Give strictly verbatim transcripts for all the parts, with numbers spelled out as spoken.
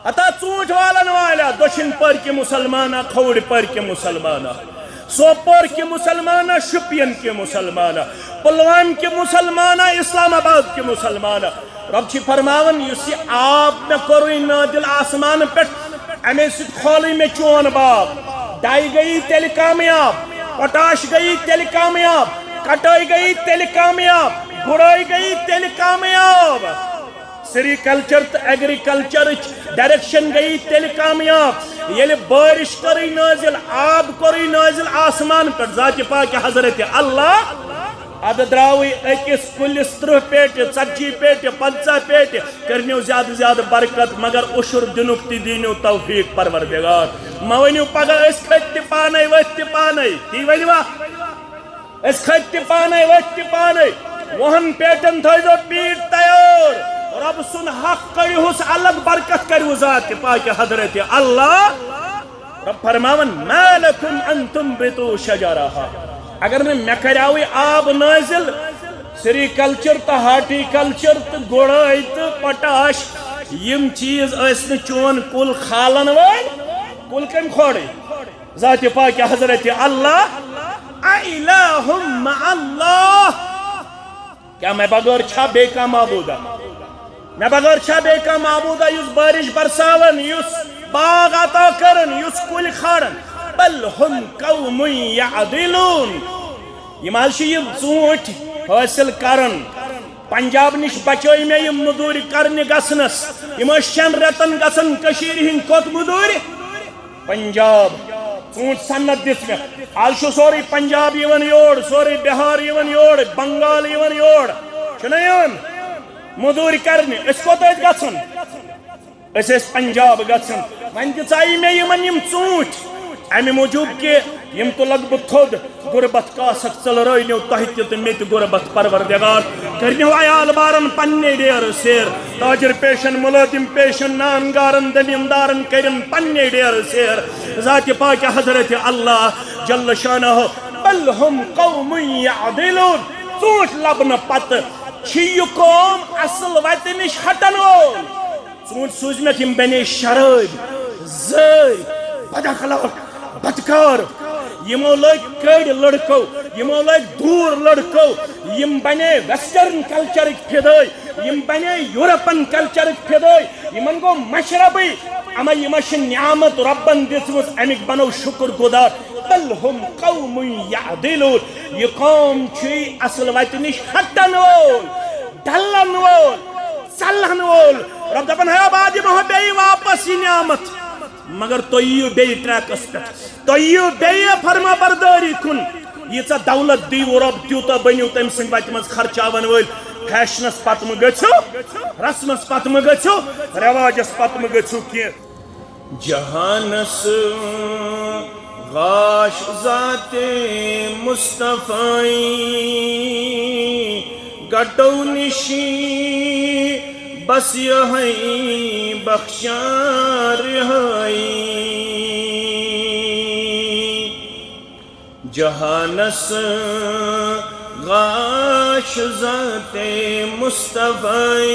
ہتا ژوٗنٛٹھۍ والن والیا، دٔچھِنۍ پٔرۍ کہِ مُسلمانا، کھووٕرۍ پٔرۍ کہِ مُسلمانا، سوپور کہِ مُسلمانا، شُپین کہِ مُسلمانا، پُلوامہِ کہِ مُسلمانا، اسلام آباد کہِ مُسلمانا۔ رۄب چھِ فرماوان، یُس یہِ آب مےٚ کوٚرُے نٲدِل آسمانہٕ پٮ۪ٹھ، اَمے سۭتۍ کھولٕے مےٚ چون باغ۔ ڈاے گٔیی تیٚلہِ کامیاب، پوٹاش گٔیی تیٚلہِ کامیاب، کٹٲے گٔیی تیٚلہِ کامیاب، گُڑٲے گٔیی تیٚلہِ کامیاب۔ سیریکلچر تہٕ ایگریکلچرٕچ ڈائریکشن گٔیی تیٚلہِ کامیاب، ییٚلہِ بارش کٔرٕے نٲزِل، آب کوٚرٕے نٲزِل آسمان پٮ۪ٹھ ذاتِ پاکِ حضرت اللہ۔ ادٕ درٛاوٕے أکِس کُلِس ترٕٛہ پیٹہِ، ژتجی پیٹہِ، پنٛژاہ پیٹہِ، کٔرنیو زیادٕ زیادٕ برکت، مگر عشر دِنُک تہِ دیٖنیو توفیق پروردگار۔ مہ ؤنِو پگاہ أسۍ کھٔتۍ تہِ پانے، ؤتھۍ تہِ پانے، تی ؤنِوا؟ أسۍ کھٔتۍ تہِ پانے، ؤتھۍ تہِ پانے۔ وُہن پیٹن تھٲیزیو پیٖٹ تیار۔ رۄب سُنٛد حق کٔڑِہُس الگ، برکت کٔرِو ذاتِ پاکِ حضرت اللہ۔ رۄب فرماوان، "ما لکم ان تنبتوا شجرہا۔" اگر نہٕ مےٚ کریاوٕے آب نٲزِل، سیریکلچر تہٕ ہارٹیکلچر تہٕ گُڑٲے تہٕ پوٹاش، یِم چیٖز ٲسۍ نہٕ چون کُل کھالن وٲلۍ، کُل کٔمۍ کھولٕے؟ ذاتِ پاکِ حضرت اللہ، "اَإِلَٰهٌ مَّعَ اللَّهِ؟" کیا مےٚ بغٲر چھا بیٚیہِ کانٛہہ معبوٗدہ؟ مےٚ بغٲر چھا بیٚیہِ کانٛہہ معبوٗدہ یُس بارش برساون، یُس باغ عطا کرن، یُس کُلۍ کھالن؟ "بل هم قوم يعدلون۔" یِم حظ چھِ یِم ژوٗنٛٹھۍ حٲصِل کران۔ پنجاب نِش بچٲے مےٚ یِم مٔزوٗرۍ کرنہِ گژھنس۔ یِم ٲسۍ شٮ۪ن رٮ۪تن گژھان کٔشیٖرِ ہِنٛدۍ کوٚت مٔزوٗرِ؟ پنجاب۔ ژوٗنٛٹھۍ صنعت دِژ مےٚ۔ آز چھُ سورُے پنجاب یِوان یور، سورُے بِہار یِوان یور، بنگال یِوان یور۔ چھُنہ یِوان؟ مٔزوٗرۍ کرنہِ۔ أسۍ کوٚت ٲسۍ گژھان؟ أسۍ ٲسۍ پنجاب گژھان۔ وۄنۍ دِژایہِ مےٚ یِمن یِم ژوٗنٛٹھۍ، امہِ موٗجوٗب کہِ یِم تُلکھ بہٕ تھوٚد۔ غربت کاسک ژٔلرٲونیو تۄہہِ تہِ تہٕ مےٚ تہِ غربت، پروردگار۔ کٔرنیو عیال بارن پننے ڈیرٕ سیر۔ تاجر پیشن، ملٲزم پیشن، نان گارن، زمیٖندارن کٔرِن پننے ڈیرٕ سیر۔ ذاتِ پاکِ حضرت اللہ جل شانہ۔ "بل هم قوم يعدلون۔" ژوٗنٛٹھۍ لبنہٕ پتہٕ چھِ یہِ قوم اصل وتہِ نِش ہٹن وول۔ ژوٗنٛٹھۍ سوٗزمٮ۪کھ، یِم بنے شرٲبۍ، زٲرۍ، بد اخلاق، بدکار۔ یِمو لٲگۍ کٔڑۍ لڑکو، یِمو لٲگۍ دوٗر لڑکو، یِم بنے ویسٹرن کلچرٕکۍ فدٲے، یِم بنے یورپن کلچرٕکۍ فدٲے۔ یِمن گوٚو مشربٕے، اما یِمن چھِ نعمت رۄبن دِژمٕژ، امیِکۍ بنو شُکر گُزار۔ "بل هم قوم يعدلون۔" یہِ قوم چھُے اصل وتہِ نِش ہٹن وول، ڈلن وول، ژلن وول۔ رۄب دپان، "ہے، بہٕ دِمہو بیٚیہِ واپس یہِ نعمت، مگر تُہۍ یِیِو بیٚیہِ ٹریکس پٮ۪ٹھ، تُہۍ یِیِو بیٚیہِ فرما بردٲری کُن۔ ییٖژاہ دولت دیٖوٕ رۄب، تیوٗتاہ بٔنِو تٔمۍ سٕنٛدِ وتہِ منٛز خرچاون وٲلۍ۔ فیشنس پتہٕ مہٕ گٔژھِو، رسمس پتہٕ مہٕ گٔژھِو، رٮ۪واجس پتہٕ مہٕ گٔژھِو کینٛہہ۔" جہانس غاش ذات مصطفی، گٹو نشی بس یہی بخشان رہائی۔ جہانس غاش ذات مصطفی،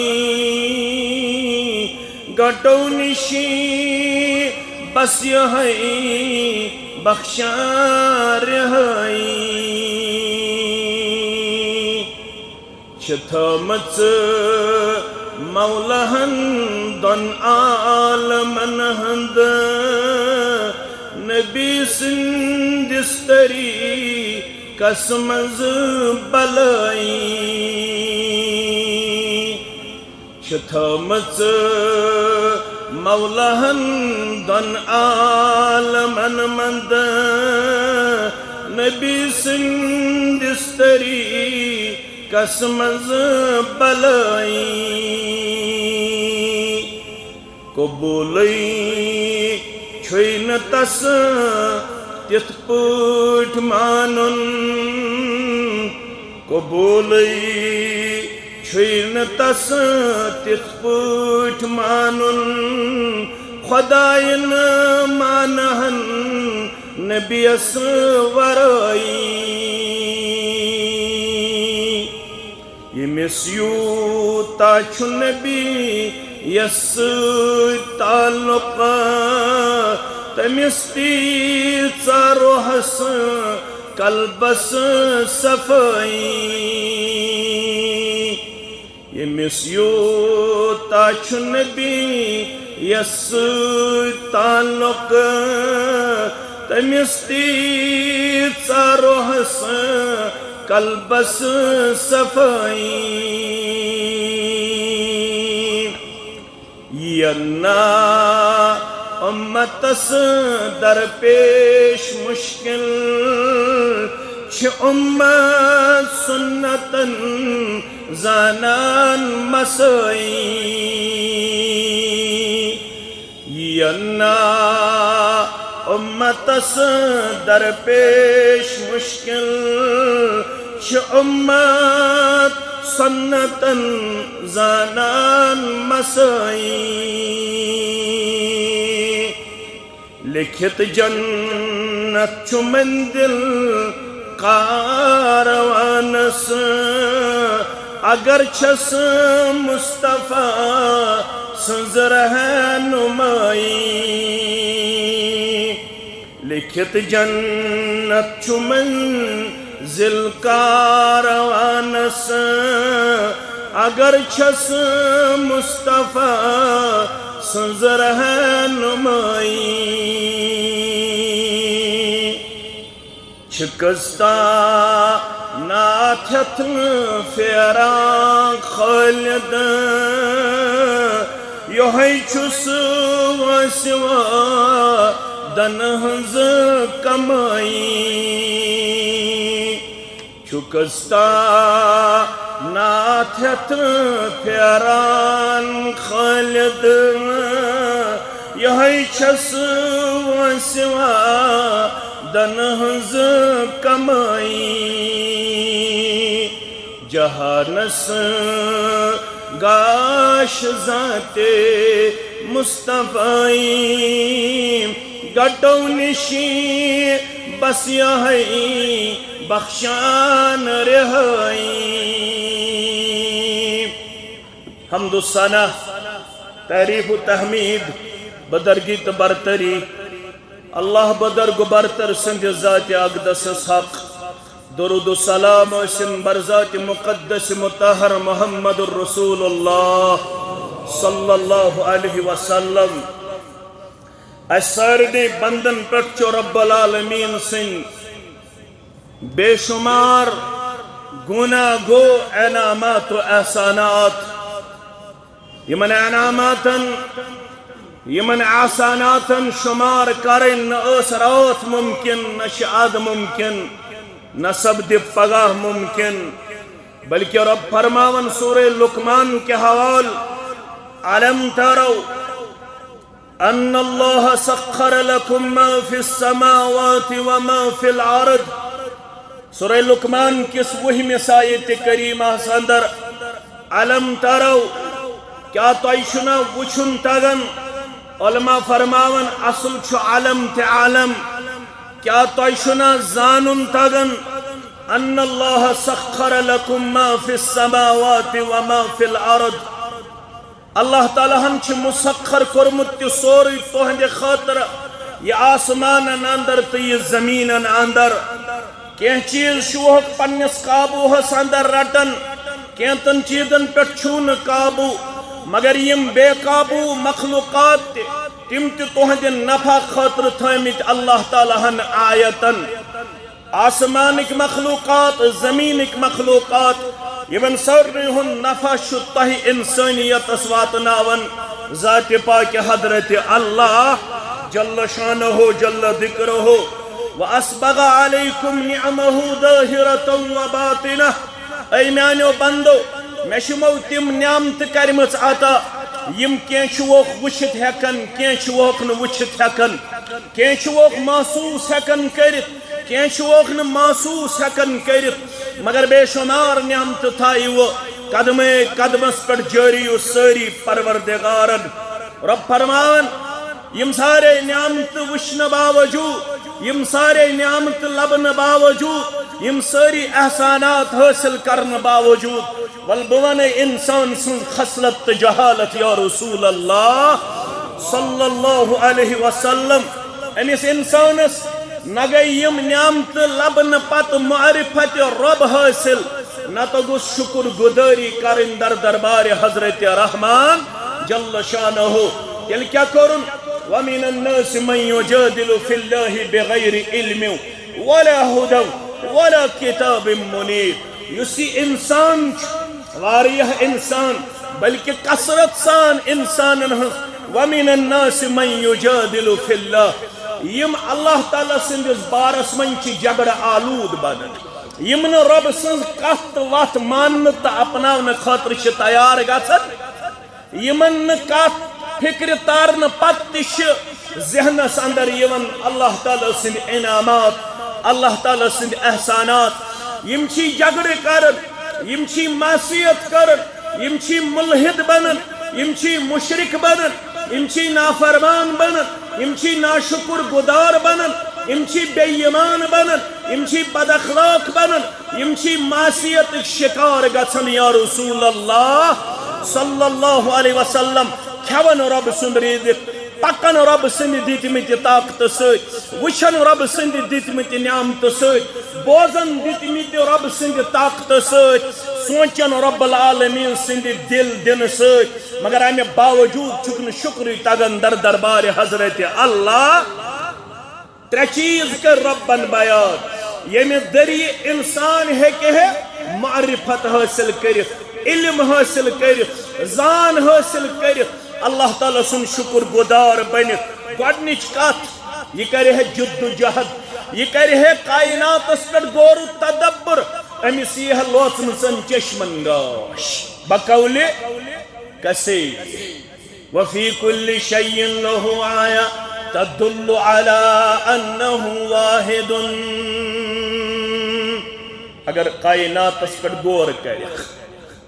گٹو نشی بس یہی بخشان رہائی۔ چھِ تھٲمٕژ مولاہن دۄن عالمن ہٕنٛد نبی سٕنٛدِس طریٖقس منٛز بلٲیی۔ چھِ تھٲمٕژ مولاہن دۄن عالمن منٛز نبی سٕنٛدِس طریٖقس منٛز بلٲیی۔ قبوٗلٕے چھُے نہٕ تس تِتھ پٲٹھۍ مانُن، قبوٗلٕے چھُے نہٕ تس تِتھ پٲٹھۍ مانُن، خۄدایہِ نہٕ مانہن نبیَس ورٲیی۔ ییٚمِس یوٗتاہ چھُ نبیَس سۭتۍ تعلق، تٔمِس تیٖژاہ روحس قلبس صفٲیی۔ ییٚمِس یوٗتاہ چھُ نبی یس سۭتۍ تعلق، تٔمِس تیٖژاہ روحس قلبس صفٲیی۔ یِیَن نا اُمتس درپیش مشکل، چھِ اُمت سنتن زانان مسٲیی۔ یِیَن نا اُمتس درپیش مشکل، چھِ اُمت سنتن زانان مسٲیی۔ لیکھِتھ جنت چھُ منزل کاروانس، اگر چھس مصطفیٰ سٕنٛز رہنمائی۔ لیکھِتھ جنت چھُ منزل کاروانس، اگر چھس مصطفیٰ سٕنٛز رہنمائی۔ چھِکس تا ناتھ ہٮ۪تھ پھیران خالد، یِہوٚے چھُس وٲنٛسہِ وادن ہٕنٛز کمٲیی۔ چھُکس تا ناتھ ہٮ۪تھ پھیران خالد، یِہوٚے چھَس وٲنٛسہِ وادن ہٕنٛز کمٲیی۔ جہانس گاش ذاتِ مصطفیٰ گٹو نِشی، بس یِہوٚے بخشان رہٲیی۔ حمد و ثنا، تعریف و تحمید، بدرگی تہٕ برتری اللہ بدرگ برتر سٕنٛدِ ذاتِ اقدسس حق۔ درود و سلام ٲسِن بر ذاتِ مقدس مطہر محمد رسول اللہ صلی اللہ علیہ وسلم۔ اسہِ سارنٕے بندن پٮ۪ٹھ چھُ رب العالمین سٕنٛدۍ بے شمار گونا گو انعامات و احسانات۔ یِمن انعاماتن، یِمن احساناتن شمار کرٕنۍ نہ ٲس راتھ ممکن، نہ چھِ اد ممکن، نہ سپدِ پگاہ ممکن، بلکہ رب فرماون سورہ لقمان کے حوال، الم تروا ان اللہ سخر لکم ما فی السماوات و ما فی الارض۔ سورہ لقمان کس وُہمس آیت کریمس اندر، الم تروا، کیا تۄہہِ چھُنہ وُچھُن تگان؟ علماء فرماون، اصل چھُ الم تہِ عالم۔ کیا تۄہہِ چھُنہ زانُن تگان؟ ان اللہ سخر لکم ما فی السماوات و ما فی الارض۔ اللہ تعالیٰ ہن چھُ مسخر کوٚرمُت تہِ سورُے تُہنٛدِ خٲطرٕ، یہِ آسمانن اندر تہٕ یہِ زمینن اندر۔ کینٛہہ چیز چھُوکھ پننِس قابوہس اندر رٹان، کینٛژن چیزن پٮ۪ٹھ چھُو نہٕ قابو، مگر یِم بے قابو مخلوقات تہِ، تِم تہِ تُہنٛدِ نفع خٲطرٕ تھٲومٕتۍ اللہ تعالیٰ ہن آیتن۔ آسمانٕکۍ مخلوقات، زمینٕکۍ مخلوقات، یِمن سارنٕے ہُنٛد نفع چھُ تۄہہِ انسٲنیتس واتناوان ذاتِ پاکِ حضرت اللہ جل شانہ جل ذکرہ۔ واسبغ علیکم نعمہ ظاہرۃ و باطنہ۔ اے میانیو بندو، مےٚ چھِ یِمو تِم نعمتہٕ کرِمٕژ عطا، یِم کینٛہہ چھُوکھ وٕچھِتھ ہٮ۪کان، کینٛہہ چھُوکھ نہٕ وٕچھِتھ ہٮ۪کان، کینٛہہ چھُوکھ محسوٗس ہٮ۪کان کٔرِتھ، کینٛہہ چھُوکھ نہٕ محسوٗس ہٮ۪کان کٔرِتھ، مگر بے شمار نعمتہٕ تھایہِ وٕ قدمے قدمس پٮ۪ٹھ جٲری و سٲری پروردگارن۔ رب فرماوان، یِم سارے نعمتہٕ وٕچھنہٕ باوجوٗد، یِم سارے نعمتہٕ لبنہٕ باوجوٗد، یِم سٲری احسانات حٲصِل کرنہٕ باوجوٗد، ول بہٕ وَنَے اِنسان سٕنٛز خصلت تہٕ جہالت یا رسول اللہ۔ صلی اللہ علیہ وسلم، أمِس اِنسانَس نہ گٔے یِم نعمتہٕ لبنہٕ پتہٕ معرفت رۄب حٲصِل، نہ تہٕ گوٚژھ شُکر گُزٲری کرٕنۍ در دربارِ حضرت رحمان جل شانہ۔ تیٚلہِ کیٛاہ کوٚرُن؟ وَمِنَ النَّاسِ مَن يُجَادِلُ فِي اللَّهِ بِغَيْرِ عِلْمٍ وَلَا هُدًى وَلَا كِتَابٍ مُنِيرٍ۔ یُس یہِ اِنسان چھُ، واریاہ اِنسان، بلکہِ کثرت سان اِنسانَن ہٕنٛز، وَمِنَ النَّاسِ مَن يُجَادِلُ فِي اللَّهِ، یِم اللہ تعالیٰ سٕنٛدِس بارس منٛز چھِ جھگڑٕ آلوٗد بنان، یِم نہٕ رۄب سٕنٛز کتھ تہٕ وتھ ماننہٕ تہٕ اپناونہٕ خٲطرٕ چھِ تیار گژھان، یِمن نہٕ کتھ فکرِ تارنہٕ پتہٕ تہِ چھِ ذہنس اندر یِوان اللہ تعالیٰ سٕنٛدۍ انعامات، اللہ تعالیٰ سٕنٛدۍ احسانات۔ یِم چھی جھگڑٕ کران، یِم چھی معصیت کران، یِم چھی ملحد بنان، یِم چھی مشرک بنان، یِم چھی نافرمان بنان، یِم چھی ناشکر گدار بنان، یِم چھی بے ایمان بنان، یِم چھی بد اخلاق بنان، یِم چھی معصیتٕکۍ شکار گژھان۔ یا رسول اللہ صلی اللہ علیہ وسلم، کھٮ۪وان رۄب سُنٛد رزق، پکان رۄب سٕنٛدِ دِتمٕتہِ طاقتہٕ سۭتۍ، وٕچھان رۄب سٕنٛدِ دِتمٕتہِ نعمتہٕ سۭتۍ، بوزان دِتمٕتہِ رۄب سٕنٛدِ طاقتہٕ سۭتۍ، سونٛچان رب العالمین سٕنٛدِ دِل دِنہٕ سۭتۍ، مگر امہِ باوجود چھُکھ نہٕ شُکرٕے تگان در دربارِ حضرت اللہ۔ ترٛےٚ چیٖز کٔر رۄبن بیان، ییٚمہِ ذٔریعہٕ انسان ہیٚکہِ ہے معرفت حٲصِل کٔرِتھ، علم حٲصِل کٔرِتھ، زان حٲصِل کٔرِتھ، اللہ تعالیٰ سُنٛد شُکر گُزار بٔنِتھ۔ گۄڈٕنِچ کتھ، یہِ کرِ ہے جد و جہد، یہِ کرِ ہے کائناتس پٮ۪ٹھ غور و تدبر، أمِس یی ہے لوژمٕژن چشمن گاش۔ بقولِ کثیر۔ وفی کل شیء لہ آیہ تدل علی انہ واحد۔ اگر کائناتس پٮ۪ٹھ غور کرِ،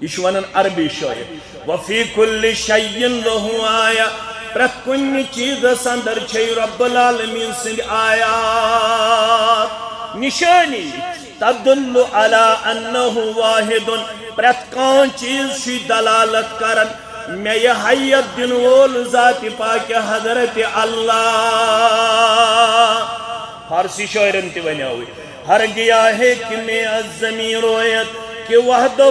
یہِ چھُ ونان عربی شٲعر، وفی کل شیء لہ آیہ، پرٛٮ۪تھ کُنہِ چیٖزس اندر چھے رب العالمین سٕنٛدۍ آیات، نشٲنی۔ تدل علی انہ واحد، پرٛٮ۪تھ کانٛہہ چیٖز چھُے دلالت کران مےٚ یہِ حیت دِنہٕ وول ذاتِ پاکِ حضرت اللہ۔ فارسی شٲعرن تہِ ونیاوٕے، ہر گیا ہے کہ میں از زمین رویت، کہ وحدہ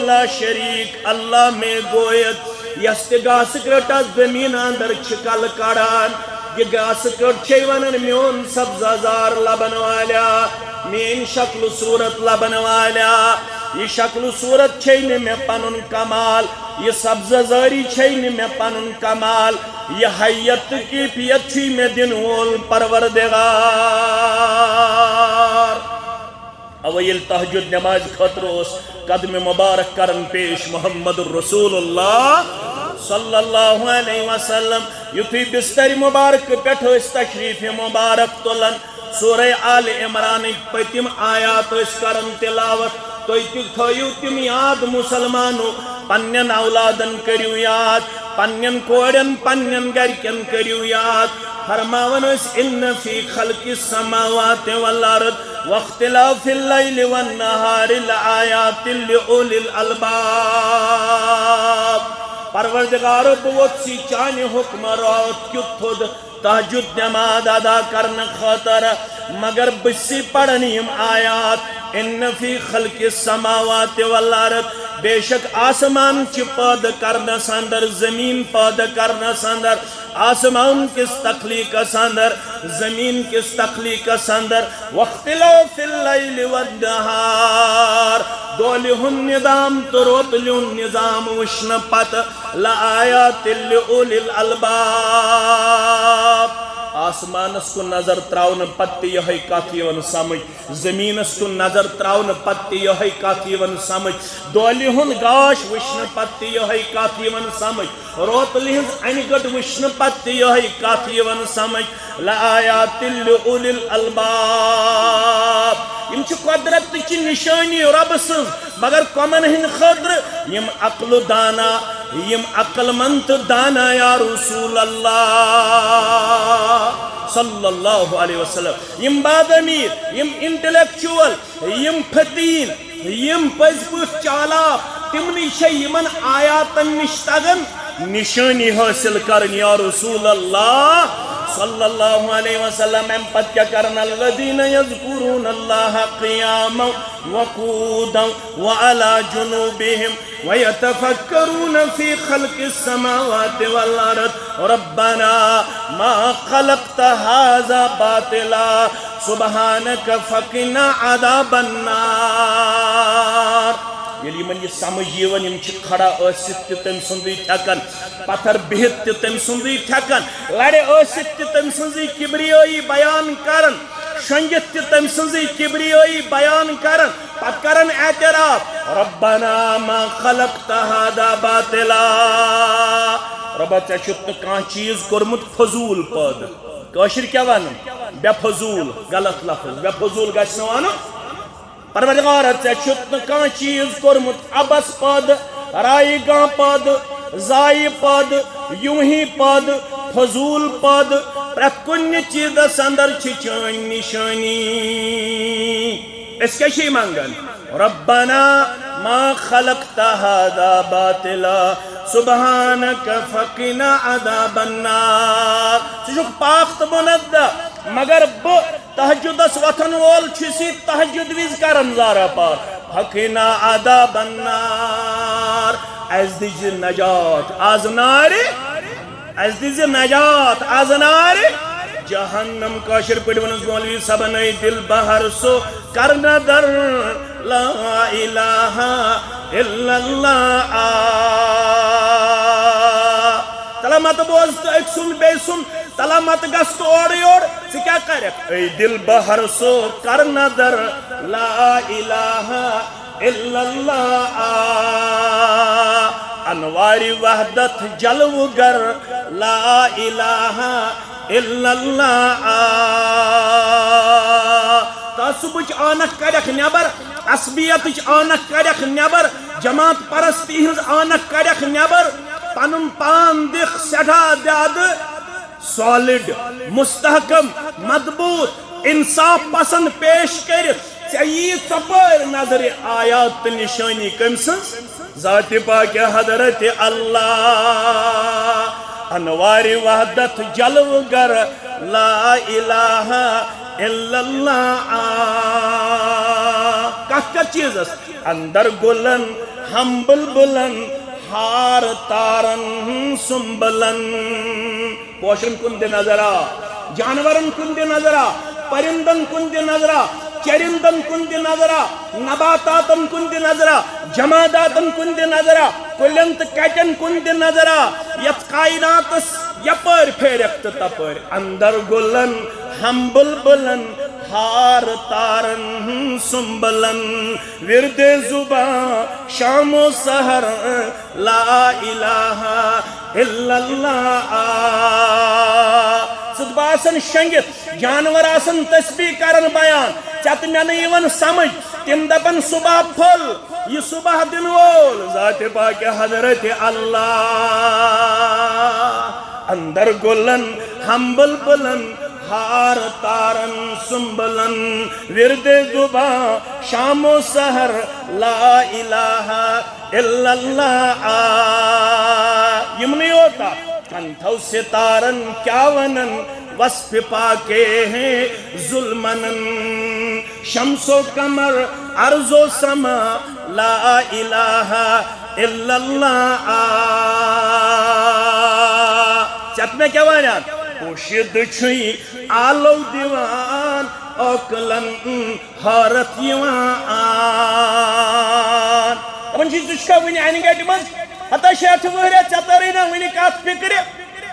لا شریک اللہ میں گویت۔ یس تہِ گاسہٕ کرٛٹس زمیٖن اندر چھِ کلہٕ کڑان، یہِ گاسہٕ کرٛٹ چھے ونان میون سبزہ زار لبن والیا، میٲنۍ شکل و صورت لبن والیا۔ یہِ شکل و صورت چھے نہٕ مےٚ پنُن کمال، یہِ سبزہ زٲری چھے نہٕ مےٚ پنُن کمال، یہِ حیت تہٕ کیفیت چھُے مےٚ دِنہٕ وول پروردگار۔ اوے ییٚلہِ تہجد نمازِ خٲطرٕ اوس قدمِ مبارک کران پیش محمد رسول اللہ صلی اللہ علیہ وسلم، یُتھُے بسترِ مبارک پٮ۪ٹھ ٲسۍ تشریف مبارک تُلان، سورہ آل عمرانٕکۍ پٔتِم آیات ٲسۍ کران تلاوت۔ تُہۍ تہِ تھٲیِو تِم یاد مسلمانو، پننٮ۪ن اولادن کٔرِو یاد، پننٮ۪ن کورٮ۪ن، پننٮ۪ن گرِکٮ۪ن کٔرِو یاد۔ فرماوان ٲسۍ، ان فی خلق السماوات والارض واختلاف اللیل والنہار لآیات لأولی الالباب۔ پروردگارو، بہٕ ووٚتھسٕے چانہِ حکمہٕ راتھ کیُتھ تھوٚد تہجد نماز ادا کرنہٕ خٲطرٕ، مگر بہٕ چھُسٕے پران یِم آیات، ان فی خلق السماوات والارض، بے شک آسمان چہِ پٲدٕ کرنس اندر، زمین پٲدٕ کرنس اندر، آسمان کِس تخلیقس اندر، زمین کِس تخلیقس اندر، واختلاف اللیل والنہار، دۄہلہِ ہُنٛد نظام تہٕ روتلہِ ہُنٛد نظام وٕچھنہٕ پتہٕ، لآیات لأولی الالباب۔ آسمانس کُن نظر تراونہٕ پتہٕ تہِ یِہے کتھ یِوان سمجھ، زمینس کُن نظر تراونہٕ پتہٕ تہِ یِہے کتھ یِوان سمجھ، دۄہلہِ ہُنٛد گاش وٕچھنہٕ پتہٕ تہِ یِہے کتھ یِوان سمجھ، روتلہِ ہٕنٛز انہِ گٔٹ وٕچھنہٕ پتہٕ تہِ یِہے کتھ یِوان سمجھ، لآیات لأولی الالباب۔ یِم چھِ قۄدرت چہِ نشٲنی رۄبہٕ سٕنٛز، مگر کۄمن ہٕنٛدِ خٲطرٕ؟ یِم عقل و دانا، یِم عقل مند تہٕ دانا یا رسول اللہ صلی اللہ علیہ وسلم، یِم باضمیر، یِم انٹلیکچوئل، یِم فطین، یِم پٔزۍ پٲٹھۍ چالاک، تِمنٕے چھےٚ یِمن آیاتن نِش تگان۔ نشانی حٲصِل کرٕنۍ، یا رسول اللہ صلی اللہ علیہ وسلم۔ اَمہِ پتہٕ کیٛاہ کرن؟ الذین یذکرون اللہ قیاما وقودا وعلی جنوبہم ویتفکرون فی خلق السماوات والارض ربنا ما خلقت هذا باطلا سبحانک فقنا عذاب النار۔ ییٚلہِ یِمن یہِ سمجھ یِوان، یِم چھِ کھڑا ٲسِتھ تہِ تٔمۍ سُنٛدٕے تھٮ۪کان، پتھر بِہِتھ تہِ تٔمۍ سُنٛدٕے تھٮ۪کان، لرِ ٲسِتھ تہِ تٔمۍ سٕنٛزٕے کبریٲیی بیان کران، شۄنٛگِتھ تہِ تٔمۍ سٕنٛزٕے کبریٲیی بیان کران، پتہٕ کران اعتراف، ربنا ما خلقت هذا باطلا۔ رۄبا، ژےٚ چھُتھ نہٕ کانٛہہ چیٖز کوٚرمُت فضوٗل پٲدٕ۔ کٲشِرۍ کیٛاہ وَنان؟ بے فضوٗل، غلط لفظ، بے فضوٗل گژھِ نہٕ وَنُن۔ پروردگارا، ژےٚ چھُتھ نہٕ کانٛہہ چیٖز کوٚرمُت عبث پٲدٕ، رایگاں پٲدٕ، ضایع پٲدٕ، یوٗہی پٲدٕ، فضوٗل پٲدٕ۔ پرٛٮ۪تھ کُنہِ چیٖزس اندر چھِ چٲنۍ نِشٲنی۔ أسۍ کیٛاہ چھِ منٛگان؟ ربنا ما خلقت هذا باطلا سبحانک فقنا عذاب النار۔ ژٕ چھُکھ پاک تہٕ منزہ، مگر بہٕ تہجدس وۄتھن وول چھُس یہِ تہجد وِزِ کرن زارا پار۔ فقنا عذاب النار، اَسہِ دِژ نجات از نارِ، اَسہِ دِژ نجات از نارِ جہنم۔ کٲشِر پٲٹھۍ ووٚنُس مولوی صٲبن، اے دل بہر سو کر نظر، لا الہ الا اللہ۔ آ، تلہ مت بوز تہٕ أکۍ سُنٛد بیٚیہِ سُنٛد، تلہ مت گژھ تہٕ اورٕ یورٕ، ژٕ کیٛاہ کرکھ؟ اے دل بہر سو کر نظر، لا الہ الا اللہ۔ آ، انوار وحدت جلوگر، لا الہ الا اللہ۔ آ، تعصبٕچ عٲنکھ کڑکھ نٮ۪بر، عصبیتٕچ عٲنکھ کڑکھ نٮ۪بر، جماعت پرستی ہٕنٛز عٲنکھ کڑکھ نٮ۪بر، پنُن پان دِکھ سٮ۪ٹھاہ زیادٕ سالڈ، مستحکم، مضبوط، انصاف پسند پیش کٔرِتھ۔ ژےٚ یی ژۄپٲرۍ نظرِ آیات تہٕ نشٲنی کٔمۍ سٕنٛز؟ ذاتِ پاکِ حضرت اللہ۔ انوارِ وحدت جلوگر، لا الہ الا اللہ۔ آ، کتھ کتھ چیٖزس؟ اندر گلن، ہم بلبلن، ہار تارن، سنبلن۔ پوشن کن دِ نظرا، جانورن کن دِ نظرا، پرندن کن دِ نظرا، چرندن کن دِ نظرا، نباتاتن کن دِ نظرا، جماداتن کن دِ نظرا، کلین تہٕ کٹین کن دِ نظرا، یتھ کائناتس یپٲرۍ پھیرکھ تہٕ تپٲرۍ۔ اندر گلن، ہم بلبلن، ہار تارن، سنبلن، ورد زباں شام و سحر، لا الہ الا اللہ۔ آ، ژٕ تہٕ بہٕ آسن شۄنگِتھ، جانور آسن تسبیح کران بیان، ژےٚ تہٕ مےٚ نہٕ یِوان سمجھ۔ تِم دپن صبح پھوٚل، یہِ صبح دِنہٕ وول ذاتِ پاکِ حضرت اللہ۔ اندر گلن، ہم بلبلن، ہار تارن، سنبلن، ورد زباں شام و سحر، لا الہ الا اللہ۔ آ، یِمنٕے یوت، کن تھو ستارن کیا ونن، وصف پاکے ہیں ظلمنن۔ شمس و قمر، ارض و سما، لا الہ الا اللہ۔ آ، ژےٚ تہٕ مےٚ کیٛاہ وَنان؟ پوشیدٕ چھُے آلو دِوان عقلن حٲرت یِوان۔ دَپان چھُے، ژٕ چھُکھا وُنہِ اَنہِ گَٹہِ منٛز؟ ہتا شیٹھٕ وُہریا، ژےٚ تٔرٕے نہ وُنہِ کَتھ فِکرِ؟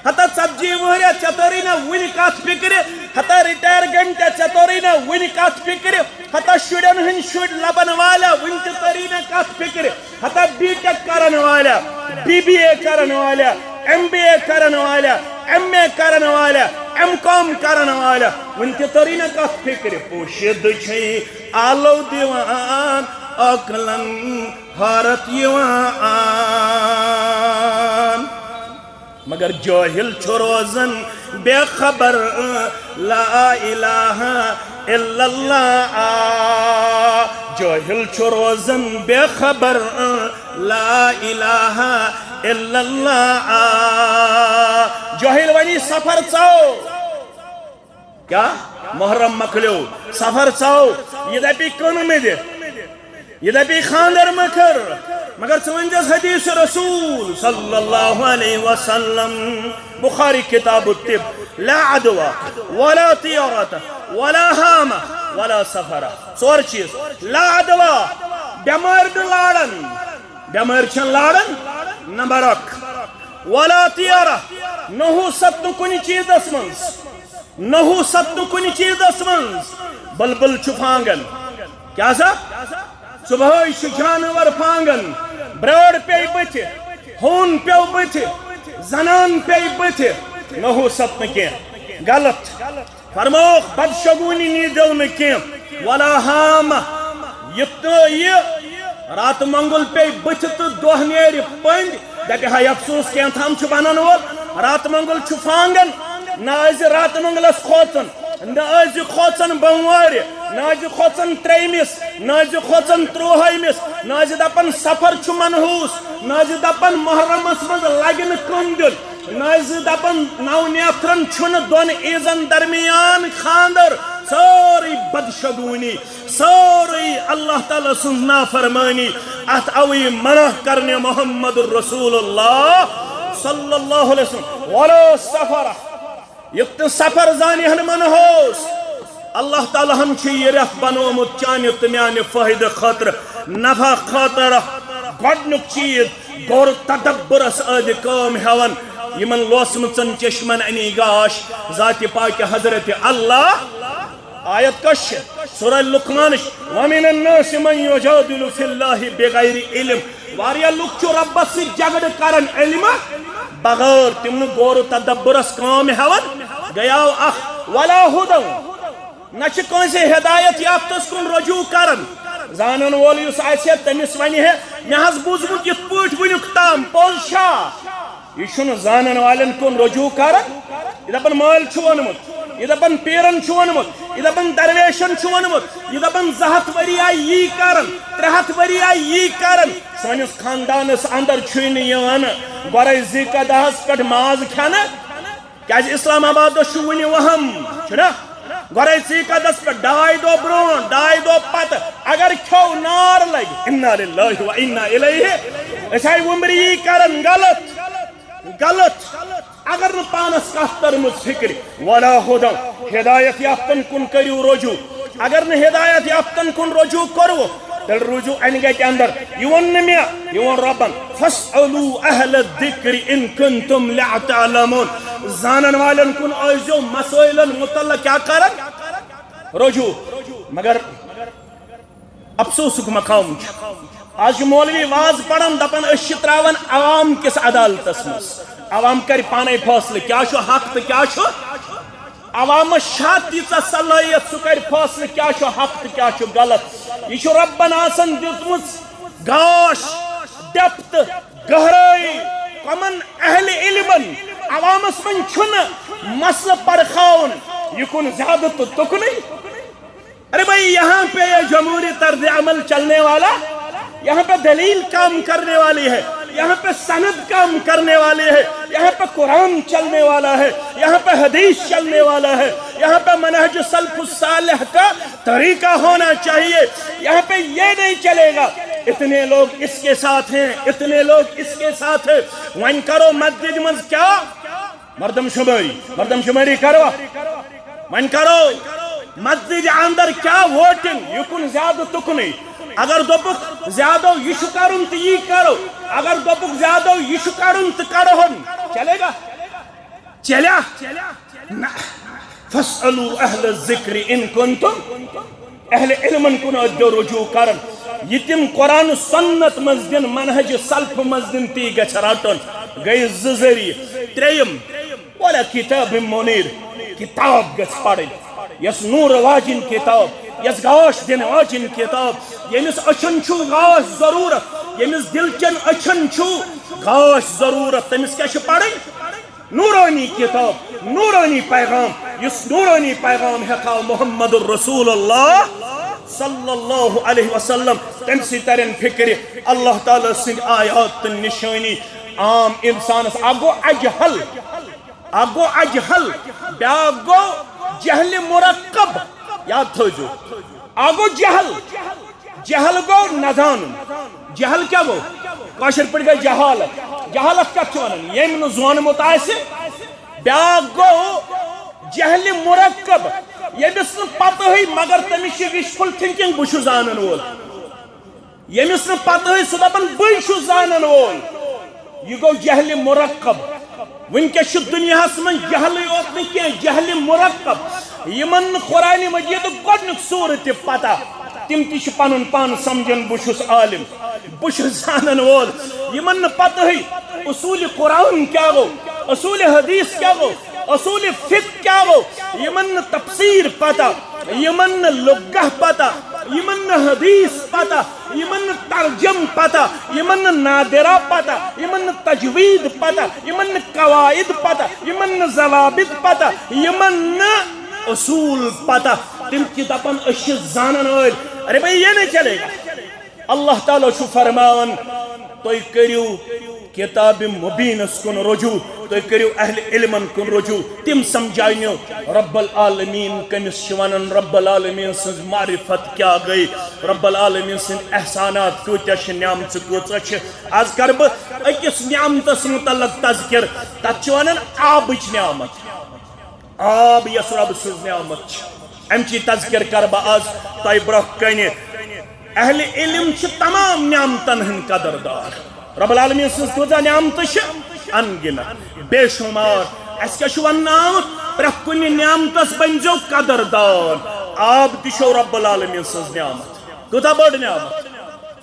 ہتا ژتجی وُہریا، ژےٚ تٔرٕے نہ وُنہِ کَتھ فِکرِ؟ ہتا رِٹایَر گٔمتیا، ژےٚ تٔرٕے نہ وُنہِ کَتھ فِکرِ؟ ہتا شُرٮ۪ن ہٕنٛدۍ شُرۍ لَبَن والیا، وُنہِ تہِ تٔرٕے نہ کَتھ فِکرِ؟ ہتا بی ٹیک کرن والا، بی بی اے کرن والا، ایم بی اے کرن والا، ایم اے کرن والا، ایم کام کرن والا، وُنہِ تہِ تٔرٕے نہ کتھ فِکرِ؟ پوشیدٕ چھے آلو دِوان عقلن حٲرت یِوان۔ مگر جٲہِل چھُ روزان بے خبر، لا الہ الا اللہ۔ آ، جٲہِل چھُ روزان بے خبر، لا الہ الا اللہ۔ آ، جاہل ونی سفر ژاو۔ کیا؟ محرم مۄکلیو، سفر ژاو۔ یہ دپی کٕنہٕ مےٚ دِ، یہ دپی خاندر مہ کر۔ مگر ژٕ ؤنۍ زٮ۪س حدیث رسول صلی اللہ علیہ وسلم، بخاری کتاب الطب، لا عدوى ولا طيرة ولا هامة ولا سفرة۔ ژور چیز۔ لا عدوى، بٮ۪مٲرۍ نہٕ لاران، بٮ۪مٲرۍ چھَنہٕ لاران، نمبر اکھ۔ ولا طيرة، نحوست نہٕ کُنہِ چیزس منٛز، نحوست نہٕ کُنہِ چیزس منٛز۔ بلبل چھُ فانگن۔ کیٛاہ سا؟ صبحٲے چھُ جانور فانگن، برٲر پیٚیہِ بٕتھِ، ہوٗن پیوٚو بٕتھِ، زنان پیٚیہِ بٕتھِ، نحوست نہٕ کینٛہہ۔ غلط۔ فرمووُکھ، بدشگونی نیٖزیو نہٕ کینٛہہ۔ ولا ہامہ، یہِ تہٕ یہِ راتہٕ مۄنگُل پیٚیہِ بٕتھِ تہٕ دۄہ نیرِ پٔنٛدۍ، دَپہِ ہاے افسوس، کینٛہہ تام چھُ بنن وول۔ راتہٕ مۄنگُل چھُ فانگن، نہ ٲسۍ زِ راتہٕ مۄنگلس کھوژان، نہ ٲسۍ زِ کھوژان بۄموارِ، نہ ٲسۍ زِ کھوژان ترٛیٚیمِس، نہ ٲسۍ زِ کھوژان تُرٛوہٲیمِس، نہ ٲسۍ زِ دپان سفر چھُ منحوس، نہ ٲسۍ زِ دپان محرمس منٛز لگہِ نہٕ کٕم دیُن۔ نہ زِ دپان نو نیتھرن چھُنہٕ دۄن عیٖزن درمیان خاندر۔ سٲرٕے بدشگونی، سٲرٕے اللہ تعالیٰ سٕنٛز نافرمٲنی۔ اتھ آوٕے منع کرنہِ محمد رسول اللہ صلی اللہ علیہ وسلم۔ ولا سفر، یُتھ نہٕ سفر زانہِ ہن منحوس۔ اللہ تعالیٰ ہن چھُ یہِ رٮ۪تھ بنوومُت چانہِ تہٕ میانہِ فٲیدٕ خٲطرٕ، نفع خٲطرٕ۔ گۄڈنیُک چیز، غور تدبرس ٲدِ کٲم ہٮ۪وان، یِمن لوسمٕژن چشمن اَنی گاش، ذاتِ پاکِ حضرت اللہ۔ آیت کۄس چھِ؟ سورہ لقمانٕچ، وَمِنَ النَّاسِ مَن يُجَادِلُ فِي اللَّهِ بِغَيْرِ عِلْمٍ۔ واریاہ لُکھ چھِ رۄبس سۭتۍ جھگڑٕ کران علمہٕ بغٲر، تِم نہٕ غور و تدبرس کٲم ہٮ۪وان۔ گٔیاو اکھ، ولا ہدی، نہ چھِ کٲنٛسہِ ہدایت یافتس کُن رجوع کران۔ زانن وول یُس آسہِ ہے، تٔمِس ونہِ ہے، مےٚ حظ بوٗزمُت یِتھ پٲٹھۍ وٕنیُک تام، پوٚز چھا؟ یہِ چھُنہٕ زانن والٮ۪ن کُن رجوع کران۔ یہِ دپان مٲلۍ چھُ ووٚنمُت، یہِ دپان پیرن چھُ ووٚنمُت، یہِ دپان درویشن چھُ ووٚنمُت، یہِ دپان زٕ ہتھ ؤری آیہِ یی کران، ترٛےٚ ہتھ ؤری آیہِ یی کران۔ سٲنِس خاندانس اندر چھُے نہٕ یِوان گۄڈے ذی قعدہس پٮ۪ٹھ ماز کھٮ۪نہٕ۔ کیازِ اسلام آبادس چھُ وُنہِ وہم، چھُنہ؟ گۄڈے ژی قدس پٮ۪ٹھ ڈاے دۄہ برونٛہہ، ڈاے دۄہ پتہٕ اگر کھیو نار لگہِ، انا للہ و انا الیہ۔ أسۍ آیہِ وُمبرِ یی کران، غلط، غلط۔ اگر نہٕ پانس کتھ تٔرمٕژ فکرِ، ولا ہدی، ہدایت یافتن کُن کٔرِو رجوع۔ اگر نہٕ ہدایت یافتن کُن رجوع کوٚروٕ، تیٚلہِ روٗزِو انہِ گٹہِ اندر۔ یہِ ووٚن نہٕ مےٚ، یہِ ووٚن رۄبن، فاسألوا اہل الذکر ان کنتم لا تعلمون۔ زانن والٮ۪ن کُن ٲسۍزیو مسٲیلن متعلق کیٛاہ کران؟ رجوع۔ مگر افسوسُک مقام چھُ، آز چھُ مولوی واز پران، دپان أسۍ چھِ تراوان عوام کِس عدالتس منٛز، عوام کرِ پانے فٲصلہٕ کیٛاہ چھُ حق تہٕ کیٛاہ چھُ۔ عوامس چھا تیٖژاہ صلٲحیت سُہ کرِ فٲصلہٕ کیٛاہ چھُ حق تہٕ کیٛاہ چھُ غلط؟ یہِ چھُ رۄبن آسان دِژمٕژ گاش، ڈیپتھ، گہرٲیی۔ کمن اہل علمن؟ عوامس منٛز چھُنہٕ مسلہٕ پرخاوُن، یہِ کُن زیادٕ تہٕ تُکنُے۔ ارے بھائی، یہاں پہ یہ جمہوری طرز عمل چلنے والا، یہاں پہ دلیل کام کرنے والی ہے، یہاں پہ سند کام کرنے والی ہے، یہاں پہ قرآن چلنے والا ہے، یہاں پہ حدیث چلنے والا ہے، یہاں پہ منہج سلف الصالح کا طریقہ ہونا چاہیے۔ یہاں پہ یہ نہیں چلے گا، اتنے لوگ اس کے ساتھ ہیں، اتنے لوگ اس کے ساتھ ہیں۔ وۄنۍ کرو مسجد منٛز کیا؟ مردم شماری، مردم شماری کرو۔ وۄنۍ کرو مسجد اندر کیا ووٹنگ، یہِ کُن زیادٕ تُکنُے۔ اگر دوٚپُکھ زیادو یہِ چھُ کرُن تہٕ یی کرو، اگر دوٚپُکھ زیادو یہِ چھُ کرُن تہٕ کرہون، چلے گا؟ چلیا؟ نہ۔ فاسألوا اہل الذکر ان کنتم، اہل علمن کُن ٲسۍزیو رجوع کران۔ یہِ تِم قرآن سنت منٛز دِن، منہج سلف منٛز دِن، تی گژھِ رٹُن۔ گٔے زٕ ذٔریعہٕ۔ ترٛیٚیِم، ولا کتاب منیر، کتاب گژھِ پرٕنۍ، یۄس نور واجِنۍ کتاب، یۄس گاش دِنہٕ واجِنۍ کتاب۔ ییٚمِس أچھن چھُ گاش ضروٗرت، ییٚمِس دِل چٮ۪ن أچھن چھُ گاش ضروٗرت، تٔمِس کیٛاہ چھِ پرٕنۍ؟ نورانی کتاب، نورانی پیغام، یُس نورانی پیغام ہٮ۪تھ آو محمد رسول اللہ صلی اللہ علیہ وسلم، تٔمۍ سٕے ترن فکرِ اللہ تعالیٰ سٕنٛدۍ آیات تہٕ نشٲنی۔ عام انسانس اکھ گوٚو اجہل، اکھ گوٚو اجہل، بیاکھ گوٚو جہل مرکب۔ یاد تھٲوزیو، اکھ گوٚو جہل، جہل گوٚو نہ زانُن۔ جہل کیٛاہ گوٚو؟ کٲشِر پٲٹھۍ گٔے جہالت۔ جہالت کتھ چھِ ونان؟ ییٚمۍ نہٕ زونمُت آسہِ۔ بیاکھ گوٚو جہل مرکب، ییٚمِس نہٕ پتہٕے، مگر تٔمِس چھِ wishful thinking، بہٕ چھُس زانن وول۔ ییٚمِس نہٕ پتہٕے، سُہ دپان، بٕے چھُس زانن وول۔ یہِ گوٚو جہلِ مرکب۔ وٕنکیٚس چھُ دُنیاہس منٛز جہلٕے یوت نہٕ کینٛہہ، جہلِ مرکب۔ یِمن نہٕ قرآنِ مجیدُک گۄڈنیُک سورٕ تہِ پتہ، تِم تہِ چھِ پنُن پان سمجھان، بہٕ چھُس عالم، بہٕ چھُس زانن وول۔ یِمن نہٕ پتہٕے اصوٗلِ قرآن کیٛاہ گوٚو، اصوٗلِ حدیث کیٛاہ گوٚو، اصوٗلِ فقہ کیٛاہ گوٚو، یِمن نہٕ تفسیٖر پتہ، یِمن نہٕ لغہ پتہ، یِمن نہٕ حدیث پتہ، یِمن نہٕ ترجم پتہ، یِمن نہٕ نادرہ پتہ، یِمن نہٕ تجوید پتہ، یِمن نہٕ قواعد پتہ، یِمن نہٕ ضوابط پتہ، یِمن نہٕ اصوٗل پتہ۔ تِم چھِ دپان، أسۍ چھِ زانن وٲلۍ۔ ارے بھائی، یہ نہیں چلے گا۔ اللہ تعالیٰ چھُ فرماوان، تُہۍ کٔرِو کتابِ مبیٖنس کُن رجوع، تُہۍ کٔرِو اہلِ علمن کُن رجوع، تِم سمجھاونیو رب العالمین کٔمِس چھِ ونان، رب العالمین سٕنٛز معرفت کیٛاہ گٔے، رب العالمین سٕنٛدۍ احسانات کۭتیاہ چھِ، نعمژٕ کۭژاہ چھِ۔ از کرٕ بہٕ أکِس نعمتس متعلق تذکر، تتھ چھِ ونان آبٕچ نعمت۔ آب یۄس رب سٕنٛز نعمت چھِ، امچی تذکر کرٕ بہٕ از تۄہہِ برونٛہہ کنہِ۔ اہلِ علم چھِ تمام نعمتن ہٕنٛدۍ قدردار۔ رب العالمین سٕنٛز کۭژاہ نعمتہٕ چھِ؟ ان گنت، بے شمار۔ اسہِ کیٛاہ چھُ وننہٕ آمُت؟ پرٛٮ۪تھ کُنہِ نعمتس بٔنۍزیو قدردان۔ آب تہِ چھو رب العالمین سٕنٛز نعمت۔ کۭژاہ بٔڑ نعمت؟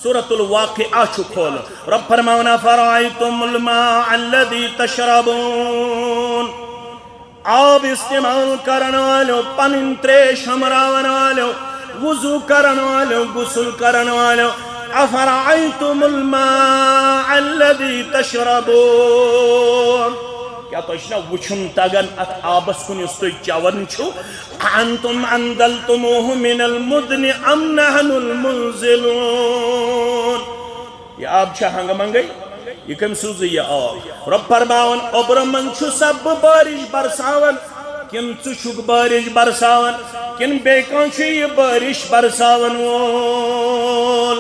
سورۃ الواقعہ چھُ کھولُن۔ رب فرماوان، "افرأیتم الماء الذی تشربون"، آب استعمال کرن والو، پنٕنۍ تریش ہمراون والو، وضو کرن والو، غسل کرن والو، افرأیتم الماء الذی تشربون، کیا تۄہہِ چھُنہ وٕچھُن تگان اتھ آبس کُن یُس تُہۍ چٮ۪وان چھِو؟ اَأَنتُمْ أَنزَلْتُمُوهُ مِنَ الْمُزْنِ أَمْ نَحْنُ الْمُنزِلُونَ؟ یہ آب چھا ہنگہ منگے؟ یہ کم سوزی یہ آب؟ رب فرماون، اوبرہ من چھُ سا بہٕ بارش برساون، کن ژٕ چھُکھ بارش برساون، کن بیٚیہِ کانٛہہ چھُ یہ بارش برساون وول؟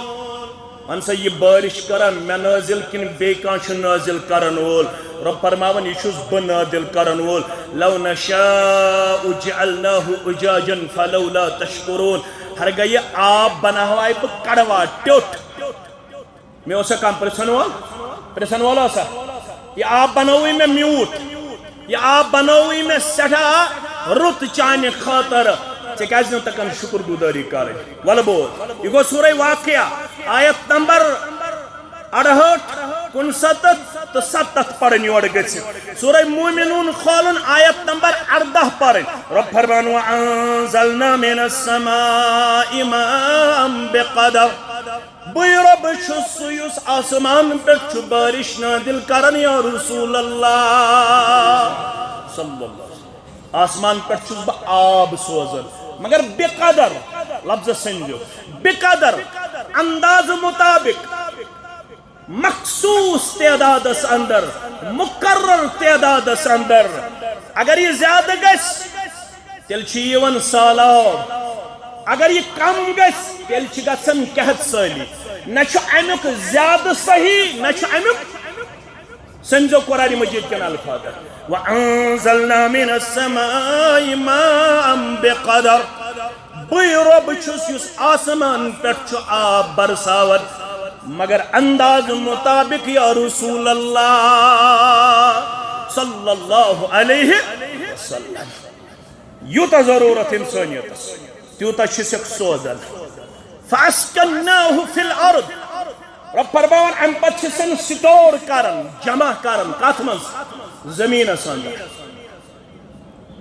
ون سا، یہ بارش کران مےٚ نازل کِنہٕ بیٚیہِ کانٛہہ چھُ نازل کرن وول؟ رب فرماوان، یہ چھُس بہٕ نازل کرن وول۔ لو نشاء جعلناه أجاجا فلولا تشكرون۔ ہرگاہ یہ آب بناوائے بہٕ کڑوا ٹیوٚٹھ۔ مےٚ اوسا کانٛہہ پرژھن وول؟ پرژھن وول اوسا؟ یہ آب بنووٕے مےٚ میوٗٹھ۔ یہ آب بنووٕے مےٚ سٮ۪ٹھاہ رُت چانہِ خٲطرٕ۔ ژےٚ کیٛازِ نہٕ تگان شُکر گُزٲری کرٕنۍ؟ وَلہٕ بوز، یہِ گوٚو سورہ واقعہ، آیت نمبر اَڑہٲٹھ، کُنسَتتھ تہٕ سَتَتھ پرٕنۍ یورٕ گٔژھِتھ۔ سورہ مومنون کھولُن، آیت نمبر اَرداہ پرٕنۍ۔ رب فرمان، وَأَنزَلْنَا مِنَ السَّمَاءِ مَاءً بِقَدَرٍ۔ بٕے رۄب چھُس سُہ یُس آسمان پٮ۪ٹھ چھُ بارش نازل کران، یا رسول اللہ صلی اللہ علیہ وسلم۔ آسمان پٮ۪ٹھ چھُس بہٕ آب سوزان، مگر بقدر، لفظ سمجھو، بقدر، انداز مطابق، مخصوص تعدادس اندر، مقرر تعدادس اندر۔ اگر یہ زیادٕ گژھِ، تیٚلہِ چھُ یِوان سہلاب۔ اگر یہِ کم گژھِ، تیٚلہِ چھِ گژھان قحط سٲلی۔ نہ چھُ امیُک زیادٕ صحیح، نہ چھُ امیُک، سمجھو قرآن مجید کٮ۪ن الفاظن۔ وَأَنزَلْنَا مِنَ السَّمَاءِ مَاءً بِقَدَرٍ۔ بٕے رۄب چھُس یُس آسمان پٮ۪ٹھ چھُ آب برساوان، مگر انداز مطابق، یا رسول اللہ صلی اللہ علیہ وسلم۔ یوٗتاہ ضروٗرت اِنسٲنیتس، تیوٗتاہ چھِ سکھ سوزان۔ فَأَسْكَنَّاهُ فِي الْأَرْضِ۔ رب فرماوان، امہِ پتہٕ چھِ سن سٹور کران، جمع کران، کتھ منٛز؟ زٔمیٖنس اندر۔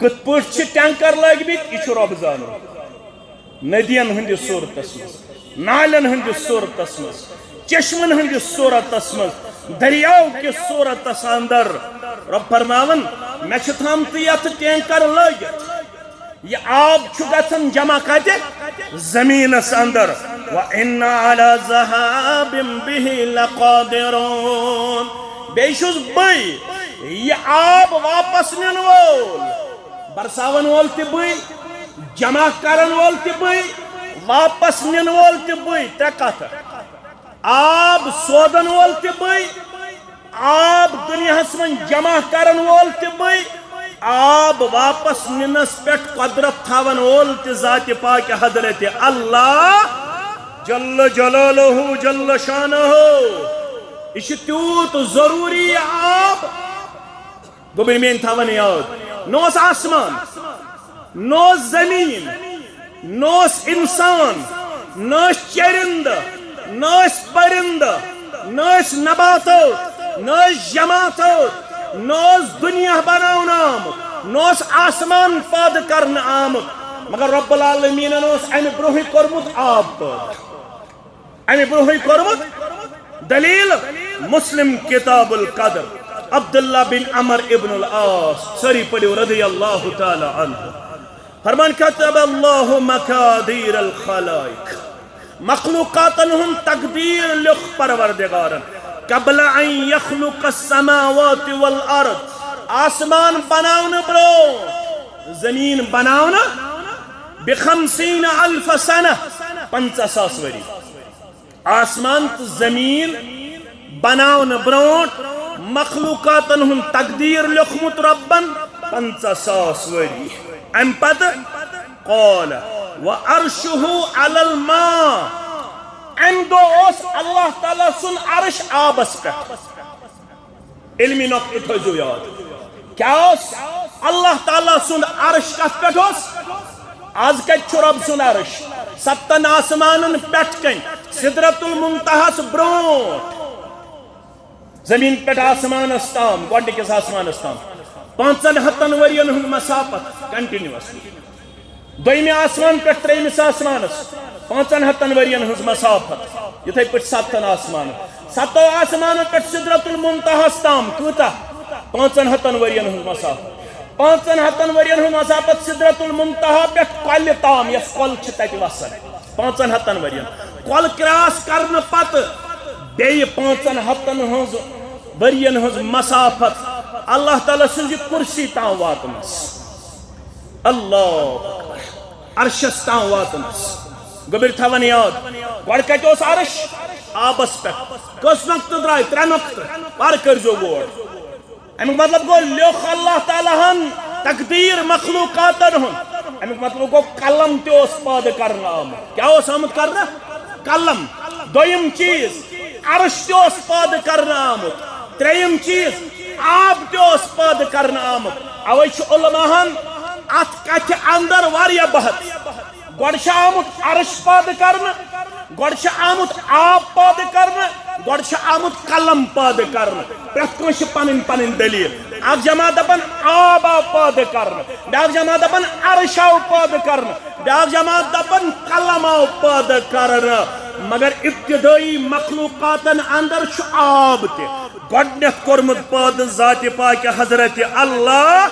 کِتھ پٲٹھۍ چھِ ٹینکر لٲگمٕتۍ، یہِ چھُ رب زانان۔ ندین ہٕنٛدِس صوٗرتس منٛز، نالٮ۪ن ہٕنٛدِس صوٗرتس منٛز، چشمن ہٕنٛدِس صوٗرتس منٛز، دٔریاو کِس صوٗرتس اندر۔ رب فرماوان، مےٚ چھِ تھٲمژٕ یتھ ٹینکر لٲگِتھ۔ یہِ آب چھُ گژھان جمع کتہِ؟ زٔمیٖنس اندر۔ وَإِنَّا عَلَىٰ ذَهَابٍ بِهِ لَقَادِرُونَ۔ بیٚیہِ چھُس بٕے یہِ آب واپس نِنہٕ وول، برساون وول تہِ بٕے، جمع کرن وول تہِ بٕے، واپس نِنہٕ وول تہِ بٕے۔ ترٛےٚ کتھٕ۔ آب سوزن وول تہِ بٕے، آب دُنیاہس منٛز جمع کرن وول تہِ بٕے، آب واپس نِنس پٮ۪ٹھ قۄدرت تھاون وول تہِ ذاتِ پاکِ حضرت اللہ جل جلالہ جل شانہ۔ یہِ چھُ تیوٗت ضروٗری آب۔ گوٚبرۍ میٲنۍ تھاوان یاد، نہ اوس آسمان، نہ اوس زمین، نہ اوس انسان، نہ ٲسۍ چرندٕ، نہ ٲسۍ پرندٕ، نہ ٲسۍ نباتات، نہ ٲسۍ جماتات، نہ اوس دُنیا بناونہٕ آمُت، نہ اوس آسمان پٲدٕ کرنہٕ آمُت، مگر رب العالمینن اوس امہِ برونٛہٕے کوٚرمُت آب پٲدٕ۔ امہِ برونٛہٕے کوٚرمُت۔ دلیل، مسلم کتاب القدر، عبداللہ بن عمر ابن العاص، سٲری پٔرِو رضی اللہ تعالی عنہ۔ فرمان، كتب الله مقادير الخلائق، مخلوقاتن ہُنٛد تقدیر لیوٚکھ پروردگارن، قبل ان يخلق السماوات والارض، آسمان بناونہٕ برونٛہہ، زمین بناونہٕ، بخمسین الف سنہ، پنٛژاہ ساس ؤری۔ آسمان تہٕ زمین بناونہٕ برونٛٹھ مخلوقاتن ہُنٛد تقدیر لیوٚکھمُت رۄبن پنٛژاہ ساس ؤری۔ امہِ پتہٕ قال وعرشه على الماء، امہِ دۄہ اوس اللہ تعالیٰ سُنٛد عرش آبس پٮ۪ٹھ۔ علمی نقطہٕ تھٲیزیو یاد۔ کیٛاہ اوس؟ اللہ تعالیٰ سُنٛد عرش کتھ پٮ۪ٹھ اوس؟ از کتہِ چھُ رۄب سُنٛد عرش؟ ستن آسمانن پٮ۪ٹھ کنہِ، سدرۃ المنتہاہس برونٛٹھ۔ زمین پٮ۪ٹھ آسمانس تام، گۄڈٕنِکِس آسمانس تام، پانٛژن ہتن ؤرین ہُنٛد مسافت، continuously۔ دوٚیمہِ آسمان پٮ۪ٹھ ترٛیٚیمِس آسمانس، پانٛژن ہتن ؤرین ہٕنٛز مسافت، یِتھے پٲٹھۍ ستن آسمانن، ستو آسمانو پٮ۪ٹھ سدرۃ المنتہاہس تام کۭژاہ؟ پانٛژن ہتن ؤرین ہٕنٛز مسافت۔ پانٛژن ہتن ؤرین ہٕنٛز مسافت سدرۃ المنتہا پٮ۪ٹھ کۄلہِ تام، یۄس کۄل چھِ تتہِ وسان، پانٛژن ہتن ؤرین۔ کۄل cross کرنہٕ پتہٕ بیٚیہِ پانٛژن ہتن ہٕنٛز ؤرین ہٕنٛز مسافت اللہ تعالیٰ سٕنٛزِ کرسی تام واتنس۔ اللہ اکبر۔ عرشس تام واتنس۔ گوٚبرۍ تھاوان یاد، گۄڈٕ کتہِ اوس عرش؟ آبس پٮ۪ٹھ۔ کٔژ نۄقطہٕ درٛاے؟ ترٛےٚ نۄقطہٕ۔ پر کٔرۍزیو غور۔ امیُک مطلب گوٚو، لیوٚکھ اللہ تعالیٰ ہن تقدیر مخلوقاتن ہُنٛد۔ امیُک مطلب گوٚو، قلم تہِ اوس پٲدٕ کرنہٕ آمُت۔ کیٛاہ اوس آمُت کرنہٕ؟ قلم۔ دوٚیِم چیٖز، عرش تہِ اوس پٲدٕ کرنہٕ آمُت۔ ترٛیٚیِم چیٖز، آب تہِ اوس پٲدٕ کرنہٕ آمُت۔ اوے چھُ علماہن اتھ کتھِ اندر واریاہ بحث۔ گۄڈٕ چھُ آمُت عرش پٲدٕ کرنہٕ، گۄڈٕ چھُ آمُت آب پٲدٕ کرنہٕ، گۄڈٕ چھُ آمُت قلم پٲدٕ کرنہٕ۔ پرٛٮ۪تھ کٲنٛسہِ چھِ پنٕنۍ پنٕنۍ دٔلیٖل۔ اکھ جماعت دپان آب آو پٲدٕ کرنہٕ، بیٛاکھ جماعت دپان عرش آو پٲدٕ کرنہٕ، بیٛاکھ جماعت دپان قلم آو پٲدٕ کرنہٕ۔ مگر ابتدٲئی مخلوقاتن اندر چھُ آب تہِ۔ گۄڈٕنٮ۪تھ کوٚرمُت پٲدٕ ذاتِ پاکہِ حضرت اللہ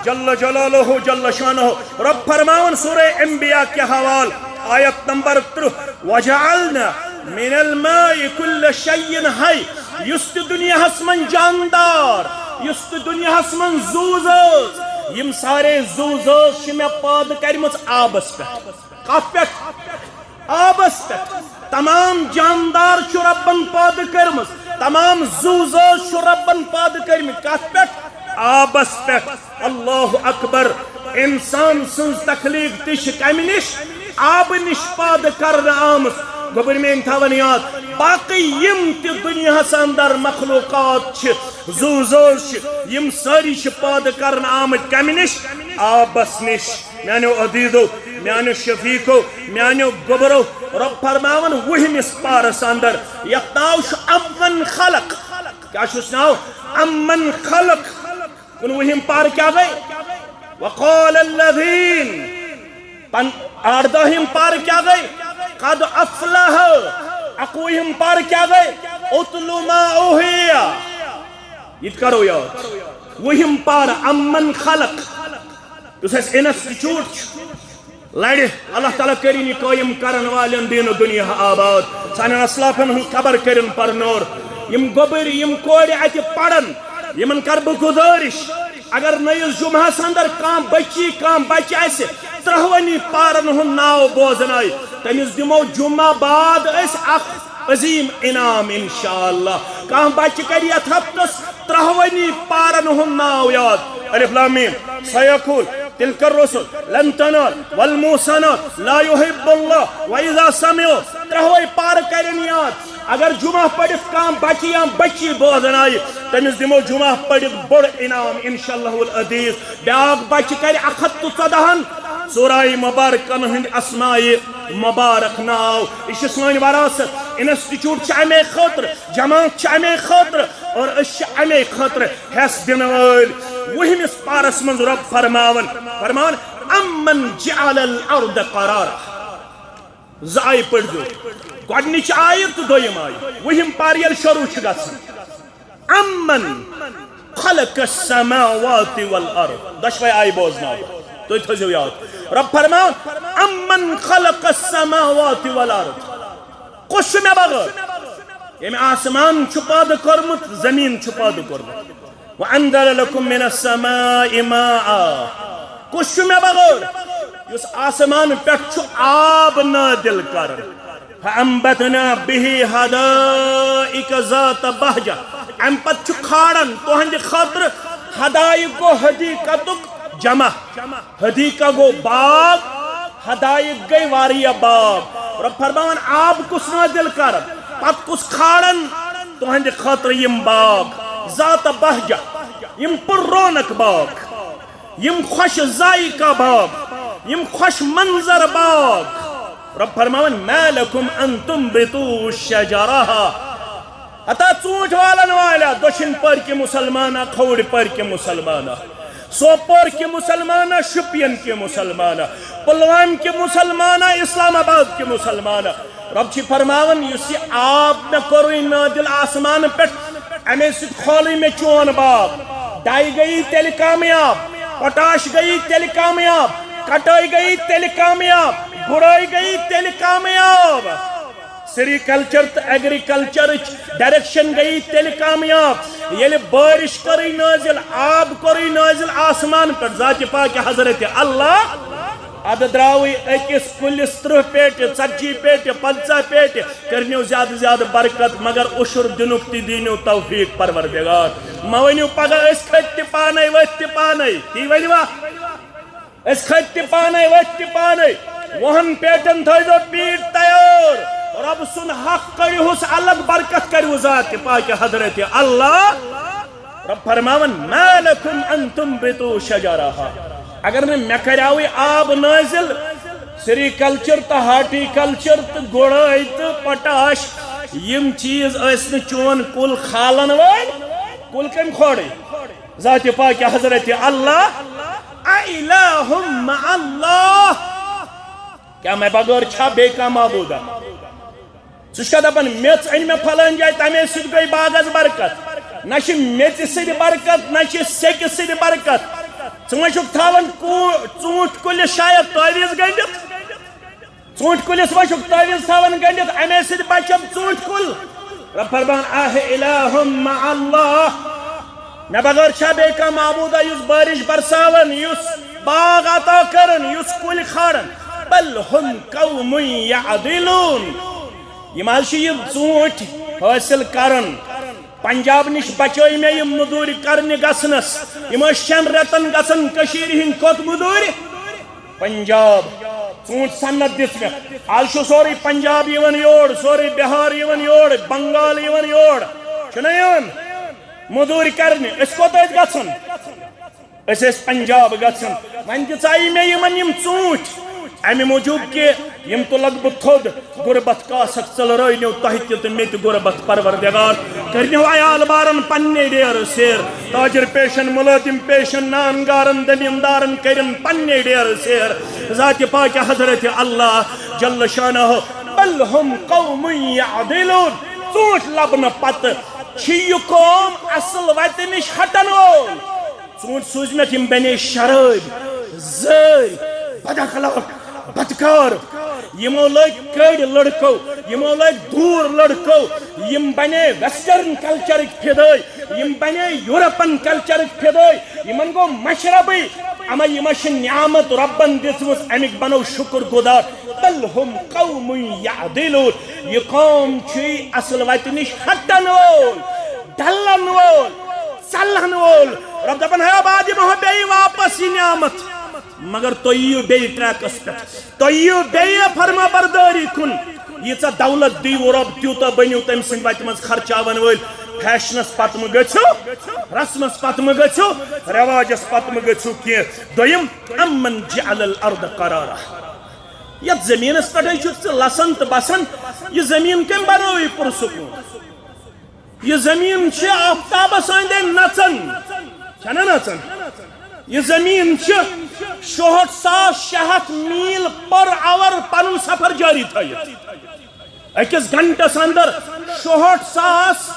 جل جلالہ جل شانہ۔ رب فرماوان سورہ انبیاء کہِ حوال، آیت نمبر ترٕہ، "وجعلنا من الماء كل شيء حي"، یُس تہِ دُنیاہس منٛز جاندار، یُس تہِ دُنیاہس منٛز زُو زٲژ، یِم سارے زُو زٲژ چھِ مےٚ پٲدٕ کرِمٕژ آبس پٮ۪ٹھ۔ کتھ پٮ۪ٹھ؟ آبس پٮ۪ٹھ۔ تمام جاندار چھُ ربن پٲدٕ کٔرمٕژ، تمام زُو زٲژ چھُ ربن پٲدٕ کٔرمٕتۍ۔ کتھ پٮ۪ٹھ؟ آبس پٮ۪ٹھ۔ اللہ اکبر۔ انسان سٕنٛز تخلیق تہِ چھِ کمہِ نِش؟ آبہٕ نِش پٲدٕ کرنہٕ آمٕژ۔ گوٚبرۍ میٲنۍ تھاوان یاد، باقٕے یِم تہِ دُنیاہس اندر مخلوقات چھِ، زُو زٲژ چھِ، یِم سٲری چھِ پٲدٕ کرنہٕ آمٕتۍ کمہِ نِش؟ آبس نِش۔ میانیو عزیزو، میانیو شفیقو، میانیو گوبرو، رب فرماوان وُہمِس پارس اندر، یتھ ناو چھُ امن خلق۔ کیٛاہ چھُس ناو؟ امن خلق۔ کُنوُہِم پار کیٛاہ گٔے؟ وقال الذین۔ پن-، اردٲہِم پار کیٛاہ گٔے؟ قد افلح۔ اکوُہِم پار کیٛاہ گٔے؟ اتل ما اوحی۔ یہِ تہِ کرو یاد۔ وُہِم پار، امن خلق۔ یُس اَسہِ انسٹیٹیوٹ چھُ، لڑِ، اللہ تعالیٰ کٔرِن یہِ قٲیِم کرن والٮ۪ن دین و دُنیا آباد، سانٮ۪ن اسلافن ہُنٛد قبر کٔرِن پرنور، یِم گوٚبٕرۍ، یِم کورِ اَتہِ پَرن، یِمن کَرٕ بہٕ گُزٲرِش، اگر نٔیِس جُمعہَس اندر کانٛہہ بٔچی، کانٛہہ بَچہِ آسہِ ترٛہوٕنی پارن ہُنٛد ناو بوزناوِ، تٔمِس دِمو جُمعہ بعد أسۍ اکھ عظیٖم انعام انشاءاللہ۔ کانٛہہ بَچہِ کَرِ یَتھ ہفتس ترٛہوٕنی پارن ہُنٛد ناو یاد۔ الف لام میم، سیقول، تلک الرسل، لن تنال، والمحصنات، لا يحب الله، وإذا سمعوا، ترٛہوے پارٕ کَرن یاد۔ اگر جمعہ پٔرِتھ کانٛہہ بچہِ یا بچی بوزن آیہِ، تٔمِس دِمو جمعہ پٔرِتھ بوٚڑ انعام انشاءاللہ العزیز۔ بیٛاکھ بچہِ کرِ اکھ ہتھ تہٕ ژۄدہن سورہ مبارکن ہٕنٛدۍ اسمائے مبارک ناو۔ یہِ چھِ سٲنۍ وراثت، انسٹیٹیوٹ چھِ امے خٲطرٕ، جماعت چھِ امے خٲطرٕ، اور أسۍ چھِ امے خٲطرٕ حصہٕ دِنہٕ وٲلۍ۔ وُہمِس پارس منٛز رب فرماوان، فرمان، امن جعل الارض قرارا۔ زٕ آیہِ پٔرۍزیو۔ گۄڈٕنِچ آیہِ تہٕ دوٚیِم آیہِ۔ وُہِم پار ییٚلہِ شروٗع چھُ گژھان۔ امن خلق السماوات والارض۔ دۄشوے آیہِ بوزناو بہٕ۔ تُہۍ تھٲیزیو یاد۔ رب فرماوان، امن خلق السماوات والارض۔ کُس چھُ مےٚ بغٲر؟ ییٚمۍ آسمان چھُ پٲدٕ کوٚرمُت، زٔمیٖن چھُ پٲدٕ کوٚرمُت۔ وانزل لکم من السماء ماء۔ کُس چھُ مےٚ بغٲر؟ یُس آسمان پٮ۪ٹھ چھُ آب نٲدِل کران۔ فانبتنا به حدائق ذات بہجہ۔ اَمہِ پتہٕ چھُ کھالان تُہنٛدِ خٲطرٕ حدائق گوٚو حدیقتُک جمع۔ حدیقہ گوٚو باغ، حدائق گٔے واریاہ باغ۔ رب فرماوان، آب کُس نٲزِل کران، پتہٕ کُس کھالان تُہنٛدِ خٲطرٕ یِم باغ، ذات بہجہ، یِم پر رونق باغ، یِم خوش ذائقہ باغ، یِم خوش منظر باغ۔ رب فرماوان، ما لکم ان تنبتوا شجرہا۔ ہتا ژوٗنٛٹھۍ والن والا، دٔچھِنۍ پٔرۍ کہِ مُسلمانا، کھووٕرۍ پٔرۍ کہِ مُسلمانا، سوپور کہِ مُسلمانا، شُپین کہِ مُسلمانا، پُلوامہِ کہِ مُسلمانا، اسلام آباد کہِ مُسلمانا۔ رب چھِ فرماوان، یُس یہِ آب مےٚ کوٚرُے نٲدِل آسمانہٕ پٮ۪ٹھ، اَمے سۭتۍ کھولٕے مےٚ چون باغ۔ ڈاے گٔیی تیٚلہِ کامیاب، پوٹاش گٔیی تیٚلہِ کامیاب، کٹٲے گٔیی تیٚلہِ کامیاب، گُڑٲے گٔیی تیٚلہِ کامیاب۔ سیریکلچر تہٕ ایگریکلچرٕچ ڈائریکشن گٔیی تیٚلہِ کامیاب، ییٚلہِ بارش کٔرٕے نٲزِل، آب کوٚرٕے نٲزِل آسمان پٮ۪ٹھ ذاتِ پاکِ حضرت اللہ۔ ادٕ درٛاوٕے أکِس کُلِس ترٕٛہ پیٹہِ، ژتجی پیٹہِ، پنٛژاہ پیٹہِ، کٔرنیو زیادٕ زیادٕ برکت، مگر عشر دِنُک تہِ دیٖنیو توفیق پروردگار۔ مہ ؤنِو پگاہ أسۍ کھٔتۍ تہِ پانے، ؤتھۍ تہِ پانے، تی ؤنِوا؟ أسۍ کھٔتۍ تہِ پانے، ؤتھۍ تہِ پانے۔ وُہن پیٹن تھٲیزیو پیٖٹ تیار۔ رۄب سُنٛد حق کٔرِہُس الگ، برکت کٔرِہُس ذاتِ پاکِ حضرت اللہ۔ رۄب فرماوان، ما لکم ان تنبتوا شجرہا۔ اگر نہٕ مےٚ کریاوٕے آب نٲزِل، سیریکلچر تہٕ ہارٹیکلچر تہٕ گُڑٲے تہٕ پوٹاش، یِم چیٖز ٲسۍ نہٕ چون کُل کھالن وٲلۍ، کُل کٔمۍ کھولٕے؟ ذاتِ پاکِ حضرت اللہ۔ اَإِلَٰهٌ مَّعَ اللَّهِ۔ کیٛاہ مےٚ بغٲر چھا بیٚیہِ کانٛہہ معبوٗدا؟ ژٕ چھُکھا دَپان، میٚژ أنۍ مےٚ فلٲنۍ جایہِ، تَمے سۭتۍ گٔے باغس برکت؟ نہ چھِ میٚژِ سۭتۍ برکت، نہ چھِ سیٚکہِ سۭتۍ برکت۔ ژٕ وۄنۍ چھُکھ تھاوان کو-، ژوٗنٛٹھۍ کُلِس شاید تعویٖذ گٔنٛڈِتھ۔ ژوٗنٛٹھۍ کُلِس ما چھُکھ تعویٖذ تھاوان گٔنٛڈِتھ، اَمے سۭتۍ بچن ژوٗنٛٹھۍ کُل؟ رۄب فرمان، اَإِلَٰهٌ مَّعَ اللَّهِ۔ مےٚ بغٲر چھا بیٚیہِ کانٛہہ معبوٗدا یُس بارِش برساون، یُس باغ عطا کرن، یُس کُلۍ کھالن؟ بَلْ هُمْ قَوْمٌ يَعْدِلُونَ۔ یِم حظ چھِ یہِ ژوٗنٛٹھۍ حٲصِل کران۔ پنجاب نِش بچٲے مےٚ یِم مٔزوٗرۍ کرنہِ گژھنس۔ یِم ٲسۍ شٮ۪ن رٮ۪تن گژھان کٔشیٖرِ ہِنٛدۍ کوٚت مٔزوٗرِ؟ پنجاب۔ ژوٗنٛٹھۍ صنعت دِژ مےٚ۔ آز چھُ سورُے پنجاب یِوان یور، سورُے بِہار یِوان یور، بنگال یِوان یور۔ چھُنہ یِوان مٔزوٗرۍ کرنہِ؟ أسۍ کوٚت ٲسۍ گژھان؟ أسۍ ٲسۍ پنجاب گژھان۔ وۄنۍ دِژایہِ مےٚ یِمن یِم ژوٗنٛٹھۍ، امہِ موٗجوٗب کہِ یِم تُلکھ بہٕ تھوٚد۔ غربت کاسکھ ژٔلرٲونیو تۄہہِ تہِ تہٕ مےٚ تہِ غربت، پروردگار۔ کٔرنیو عیال بارن پننے ڈیرٕ سیر۔ تاجر پیشن، مُلٲزِم پیشن، نان گارن، زمیٖندارن کٔرِن پننے ڈیرٕ سیر۔ ذاتِ پاکِ حضرت اللہ جل شانہ۔ بَلْ هُمْ قَوْمٌ يَعْدِلُونَ۔ ژوٗنٛٹھۍ لبنہٕ پتہٕ چھِ یہِ قوم اصل وتہِ نِش ہٹن وول۔ ژوٗنٛٹھۍ سوٗزمَکھ یِم بنے شرٲبۍ، زٲرۍ، بد اخلاق، بدکار، یِمو لٲگۍ کٔڑۍ لڑکو، یِمو لٲگۍ دوٗر لڑکو، یِم بنے ویسٹرن کلچرٕکۍ فدٲے، یِم بنے یورپن کلچرٕکۍ فدٲے، یِمن گوٚو مشربٕے۔ اما یِمن چھِ نعمت رۄبن دِژمٕژ، امیُک بنو شُکر گُزار۔ بل ہم قوم یعدلون، یہِ قوم چھُے اصل وتہِ نِش ہٹن وول، ڈلن وول، ژلن وول۔ رۄب دپان، ہے بعد دِمہو بیٚیہِ واپس یہِ نعمت، مگر تُہۍ یِیِو بیٚیہِ ٹریکس پٮ۪ٹھ، تُہۍ یِیِو بیٚیہِ فرما بردٲری کُن۔ ییٖژاہ دولت دیٖوٕ رۄب، تیوٗتاہ بٔنِو تٔمۍ سٕنٛدِ وتہِ منٛز خرچاوان وٲلۍ۔ فیشنس پتہٕ مہٕ گٔژھِو، رسمس پتہٕ مہٕ گٔژھِو، رٮ۪واجس پتہٕ مہٕ گٔژھِو کینٛہہ۔ دوٚیِم، امن جعل الارض قرارا، یتھ زٔمیٖنس پٮ۪ٹھے چھُکھ ژٕ لسان تہٕ بسان، یہِ زٔمیٖن کٔمۍ بنٲوٕے پُرسکوٗن؟ یہِ زٔمیٖن چھِ آفتابس أنٛدۍ أنٛدۍ نژان، چھَنہ نژان؟ یہِ زٔمیٖن چھِ شُہٲٹھ ساس شےٚ ہَتھ میٖل پر آور پنُن سفر جٲری تھٲیِتھ۔ أکِس گھنٹس اندر شُہٲٹھ ساس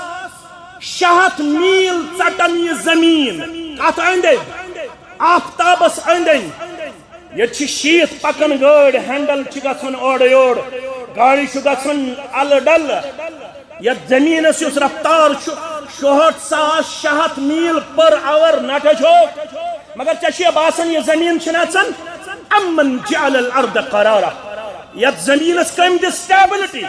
شےٚ ہَتھ میٖل ژٹان یہِ زٔمیٖن۔ کتھ أنٛدۍ أنٛدۍ؟ آفتابس أنٛدۍ أنٛدۍ۔ ییٚتہِ چھِ شیٖتھ پکان گٲڑۍ، ہینڈل چھِ گژھان اورٕ یورٕ، گاڑِ چھُ گژھان الہٕ ڈلہٕ۔ یتھ زٔمیٖنس یُس رفتار چھُ، شُہٲٹھ ساس شےٚ ہَتھ میٖل پر آور نٹہٕ چھُ۔ مگر ژےٚ چھُے باسان، یہِ زٔمیٖن چھِ نژان؟ امن جعل الارض قرارا، یتھ زٔمیٖنس کٔمۍ دِژ سٹیبلٹی؟